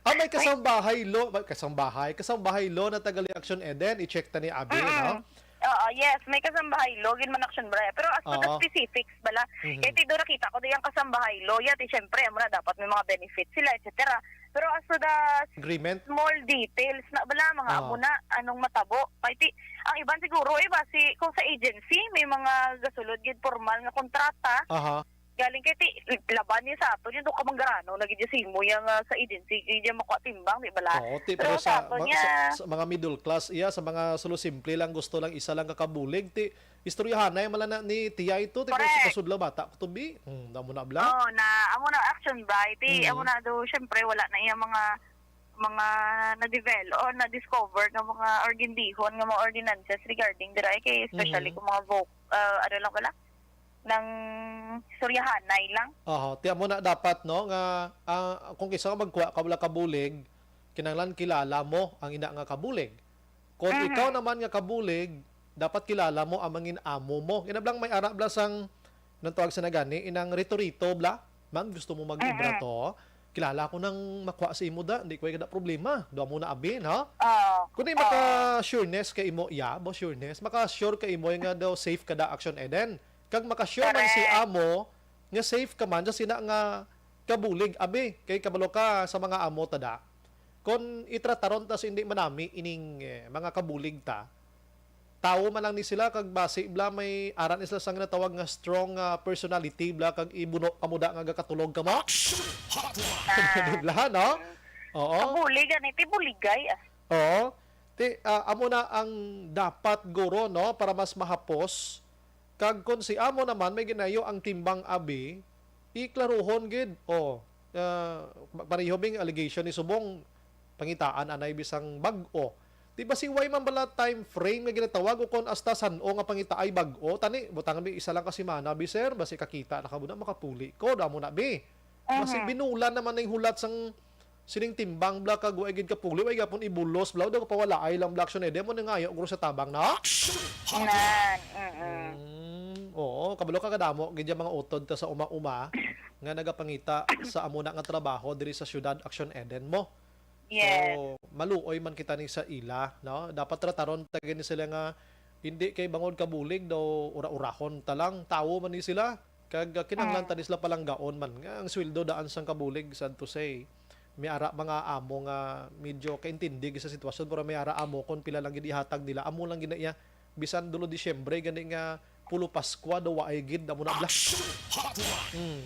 Ah, may kasambahay law, may kasambahay, kasambahay law na taga Action Eden, i-check ta ni Abi, Mm-mm. no? Oo, yes, may kasambahay law, gid man, Action Bray. Pero as to the Oo. specifics bala, Mhm. kay ti do nakita ko di ang kasambahay law, yati, syempre, amo na dapat may mga benefits sila, et cetera. Pero as to the Agreement? small details na bala, mga Oo. amo na, anong matabo, kay ti, ang iban siguro, iba, si, kung sa agency, may mga gasulod gid formal nga kontrata, Aha. galing kay ti, laban niya sa ato, yun, do ka manggarano, na gid si mo, yung, ah, sa agency, gid yung makuha timbang, di bala? Oo, ti, Pero pero sa sa, ato ma- niya, sa, sa mga middle class, iya, sa mga sulo simple lang, gusto lang isa lang kakabulig, ti, istoryahanay man lang na ni Tia ito, ti, pero Correct. sa kasudla bata ko to, bi. Hmm, damo na bla. Oo, na, amo na, Action Bray, ti, Mm. amo na do, syempre, wala na iya mga, mga na-develop, o na-discover nga mga, or gindihon nga mga ordinances regarding dira, eh, kay especially Mm. kung mga voc-, ah, ano lang bala, nang istoryahanay lang. Oho, ti amo na dapat, no, nga, ah, kung kinsa nga magkuha ka bala kabulig, kinahanglan kilala mo ang ina nga kabulig. Kung Mhm. ikaw naman nga kabulig, dapat kilala mo ang mangin-amo mo. Kinablang may ara bala sang nang tawag sa nagani, inang rito-rito bala. Ma'am, gusto mo mag-ibra Mm-mm. to? Kilala ko nang makuha sa imo da, hindi ko kada problema. Duha mo na abin, ha? Oo. Kundi Oo. maka-sureness kay imo, ya, bo sureness. Maka-sure kay imo nga daw safe ka da, Action Eden. Kag maka-sure man si Correct. amo nga safe ka man sa sina nga kabulig, abi, kay kabalo ka sa mga amo ta da. Kon itrataron ta sa hindi manami ining, eh, mga kabulig ta, tawo man lang ni sila kag basi bala may ara ni sila sang ginatawag nga strong, ah, personality bala kag ibuno ka mo da nga gakatulog ka mo. Action Hotline! Di bala, no? Oo. Kabulig, gani, ti buligay, ah. Oo. Ti, ah, amo na ang dapat, guro, no, para mas mahapos. Kag kon si amo naman may ginayo ang timbang abi, iklaruhon gid. O, ah, pa- pareho bing allegation ni subong, pangitaan anay bisang bag-o. Di ba si way man bala time frame nga ginatawag o kon hasta san-o nga pangitaay bag-o? Tani, butang mi isa lang ka semana, bi, sir, basi kakita na ka mo na, makapuli ko, damo na, bi. Basi Mhm. binulan naman ning hulat sang sining timbang bala kag way gid kapuli, way gapon ibulos bala, daw kapawalaay lang bala, Action Eden, mo nangayo guro sa tabang na. Action Hotline! Nan, mm-mm. Mm, oo, kabalo ka kadamo gid yung mga utod ta sa uma-uma nga nagapangita sa amo na nga trabaho diri sa syudad, Action Eden mo. Yes. So, maluoy man kita ni sa ila, no? Dapat trataron ta gani sila nga hindi kay bangod kabulig daw ura-urahon ta lang, tawo man ni sila. Kag, ah, kinahanglan Mm. ta ni sila palanggaon man nga ang sweldo daan sang kabulig, sad to say. May ara mga amo nga medyo kaintindi sa sitwasyon, pero may ara amo kon pila lang gid ihatag nila, amo lang gid na iya. Bisan dulo Disyembre gani nga pulo Paskwa daw waay gid, amo na bala. Action Hotline! Mm.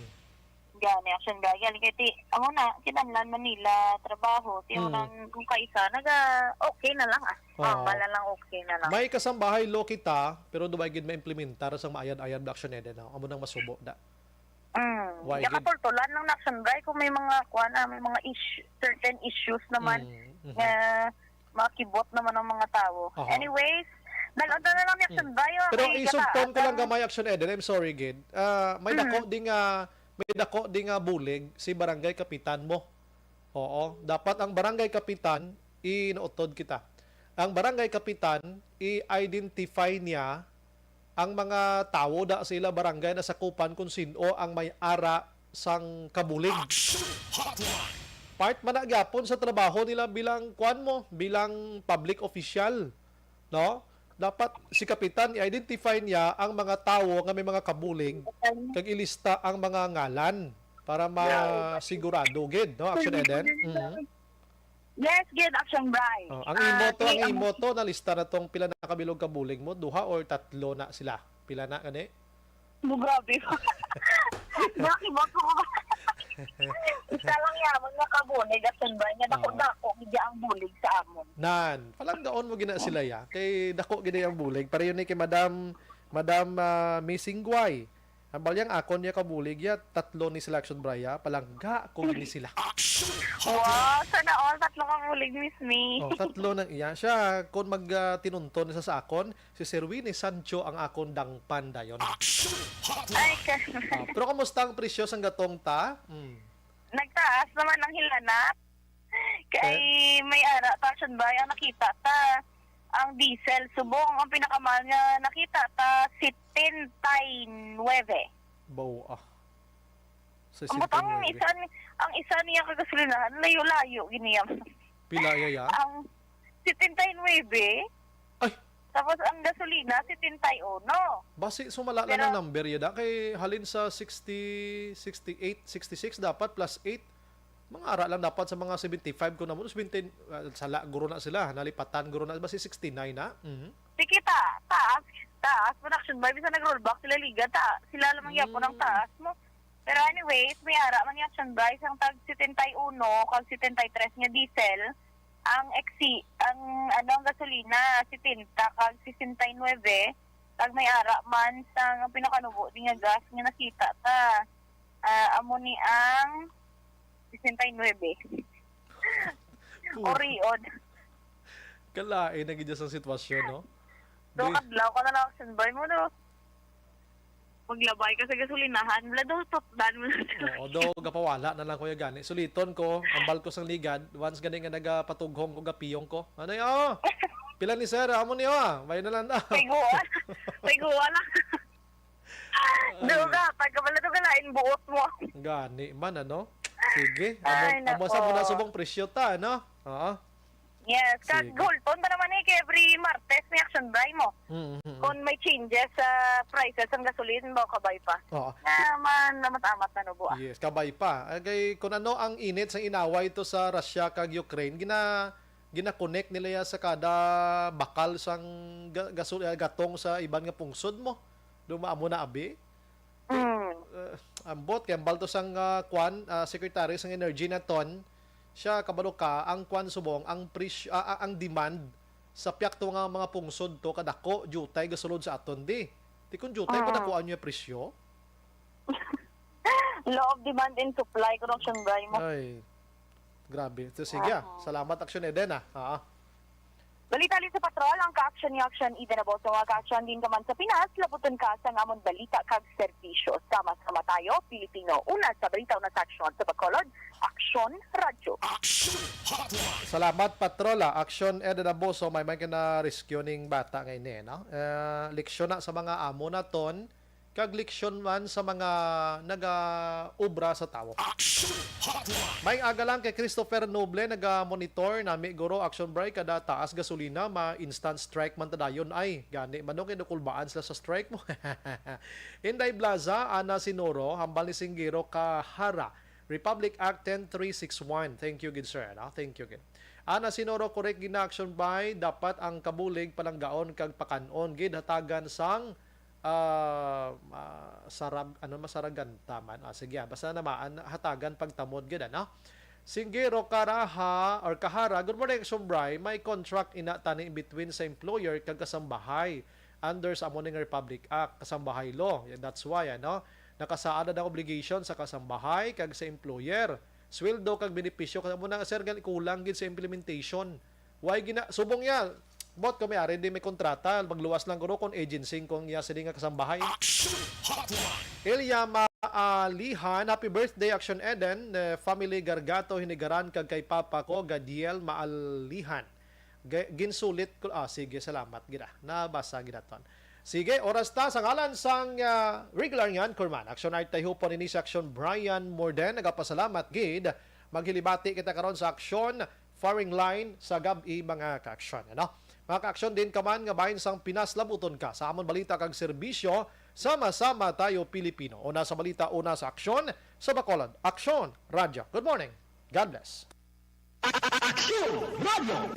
Gani, Action Bray. Gani, kay ti, amo na, kinahanglan man nila trabaho. Ti, amo Mm. nang kung kaisa, naga, okay na lang, ah. Oo. Normal na lang, okay na lang. May kasambahay law kita, pero duway gid maimplementar sang maayad-ayad, Action Eden, no? Amo nang masubo da. Mm. Why Kaya gid? Katultulan lang na, Action Bray, kung may mga, kuwan na, may mga issue, certain issues naman Mm, mhm. nga makibot naman ang mga tao. Aha. Anyways, dalon na lang ni Action Mm. Bray, oh, Pero kay isugton ko lang gataas ang gamay, Action Eden, I'm sorry gid. Ah, may Mm. dako di nga, may dako di nga bulig si barangay kapitan mo. Oo, dapat ang barangay kapitan, inuutod kita. Ang barangay kapitan, i-identify niya ang mga tawo da sa ila barangay na sakupan kung sin-o ang may ara sang kabulig. Action Hotline! Part man na gyapon sa trabaho nila bilang, kuwan mo, bilang public official, no? Dapat si kapitan, i-identify niya ang mga tawo nga may mga kabulig kag ilista ang mga ngalan para masigurado gid, no? Action Eden? Mhm. Yes, gid, Action Bray. Oh, ang Ah, imo to, ang si imo to, nalista na tong pila na kabilog kabulig mo? Duha or tatlo na sila? Pila na gani? Mo, grabe. Nakibot ko ba? Isa lang yaman nga kabulig, Action Bray, nga Oo. dako-dako, hindi ang bulig sa amon. Nan, palanggaon mo gina sila, ya. Kay dako gid ang bulig. Pareho ni kay Madam, Madam, ah, Missing Guay. Ang balyang akon niya kabulig, ya, tatlo ni sila, Action Bray, ya. Palangga ko gini sila. Action Wow, Hotline! sana all tatlo ka bulig, Miss May. Oh, tatlo na iya. Siya, kung mag, ah, tinunton sa, sa akon, si Sir Winnie Sancho ang akon dangpan dayon. Action Hotline! Ay, ka- Ah, pero kumusta ang presyo sang gatong ta? Hmm. Nagtaas naman ang hilanat. Kay Eh? may ara, Action Bray, ang nakita ta. ang diesel. Subong ang pinakamahal nga nakita ta, setenta y nuebe. Bawa. Ang butang, ang isa ni, ang isa niya ka gasolinahan, layo-layo gini ya. Pila ya, ya? Ang setenta y nuebe. Ay! Tapos ang gasolina, setenta y uno. Basi sumala lang. Pero ang number ya da, kay halin sa sixty, sixty-eight, sixty-six, dapat plus eight. Mga ara lang dapat sa mga seventy-five, kung namo, seventy, ah, sala guro na sila, nalipatan guro na, basi sixty-nine na. Mhm. Sige, ta-, taas, taas production by, bisan nag-rollback sila liga, ta-, sila lamang gyapon ang Mm. taas mo. Pero anyways, may ara man ni Action Bryce ang tag setenta y uno kag setenta y tres nga diesel, ang eksi-, ang, ano, ang gasolina, setenta kag sesenta y nuebe, kag may ara man sa, ang pinakanubo ni nga gas nga nakita ta, ah, amo ni ang sesenta y nuebe. Puro. Oriod. Kalain na gid sa sitwasyon, no? Do, di- kadlaw ka na lang, Action Bryce mo, do. Maglabay ka sa gasolinahan, bla, do, tutdan mo na. Oo, do, gapawala na lang ko ya gani. Suliton ko, ambal ko sang ligad, once gani nga nagapatughong ko, gapiyong ko. Ano yun? Oh, pila ni sir? Amo ni, oh, may na lang daw. May guwa. May guwa lang. Ay. Do ka, pagkabala do ka, lain buot mo. Gani man, ano? Sige, amo, Ay, amo sa nako. Muna subong presyo ta, no? Oo. Yes, kag Sige. Hulton pa naman eh, kay every Martes may Action Bryce mo. Mm, mm, mm. Kung may changes sa prices ang gasolin, ba, kabay pa. Oo. Naman, lamat-amat na nubo, ah. Yes, kabay pa. Ah, kay kung ano ang init sang inaway to sa Russia kag Ukraine, gina-, gina-connect nila ya sa kada bakal sang ga-, gasol-, ah, gatong sa iban nga pungsod mo. Duma amo na abi. Mm. Uh, ambot kay ang balto sang, ah, kwan, ah, Secretary sang Energy naton, siya, kabalo ka, ang kwan subong, ang presyo, ah, ah, ang demand sa piyakto nga mga pungsod to kadako, diutay gasulod sa aton di. Ti kung diutay, Mm. padakuan niyo presyo? Law of demand and supply, corruption, Bray mo. Ay, grabe. So, sige, ah. Oo. Salamat, Action Eden, ah. Ah. Balita halin sa patrol, ang ka-action ni Action Eden Aboso nga ka-action din ka man sa Pinas, labuton ka sang amon balita kag serbisyo. Sama-sama tayo, Pilipino. Una sa balita, una sa aksyon sa Bacolod, Action Radyo. Action Hotline. Salamat, Patrol, ah. Action Eden Aboso, may may ka na-rescue ning bata nga ini, no? Eh, leksyon na sa mga amo naton, kag leksyon man sa mga nagaobra sa tawo. Action Hotline. May aga lang kay Christopher Noble, naga-monitor nami, guro, Action Bray, kada taas gasolina, ma-instant strike man ta dayon. Ay, gani man, no, kay nakulbaan sila sa strike mo. Inday Blaza, Ana Sinoro, hambal ni Singgero Kahara, Republic Act ten three six one. Thank you, good sir, no? Thank you, good. Ana Sinoro, correct gid na, Action Bray. Dapat ang kabulig palanggaon kag pakan-on gid hatagan sang ah, ah, sarag-, ano, masaragan taman. Ah, sige, ah, basta namaan, hatagan pagtamod gid, ano? Singgero Karaha or Kahara, good morning, Action Bray. May contract ina tani in between sa employer kag kasambahay under sa amo ning Republic Act, kasambahay law. Yeah, that's why, ano, nakasaad ang obligation sa kasambahay kag sa employer. Sweldo kag benepisyo, kag amo na, sir, gani kulang gid sa implementation. Why gina-, subong niya, bot ko may ari di may kontrata, magluwas lang guro kung agency kung iya sini nga kasambahay. Action Hotline. Ilya Maalihan, happy birthday, Action Eden. Eh, family Gargato, Hinigaran, kag kay papa ko, Gadiel Maalihan. Ga-, ginsulit ko, ah, sige, salamat, gid, ah. Nabasa, gid, aton. Sige, oras ta sa ngalan sang, ah, regular nga anchorman. Action Art Tayhupon ini sa Action Brian Morden. Nagapasalamat, gid. Maghilibati kita karon sa Action Firing Line sa gab-i, mga ka-action, ano? Mga ka-action, din ka man nga bahin sang Pinas, labuton ka sa amon balita kag serbisyo. Sama-sama tayo, Pilipino. Una sa balita, una sa aksyon, sa Bacolod. Aksyon, Radyo. Good morning. God bless. Aksyon, Radyo.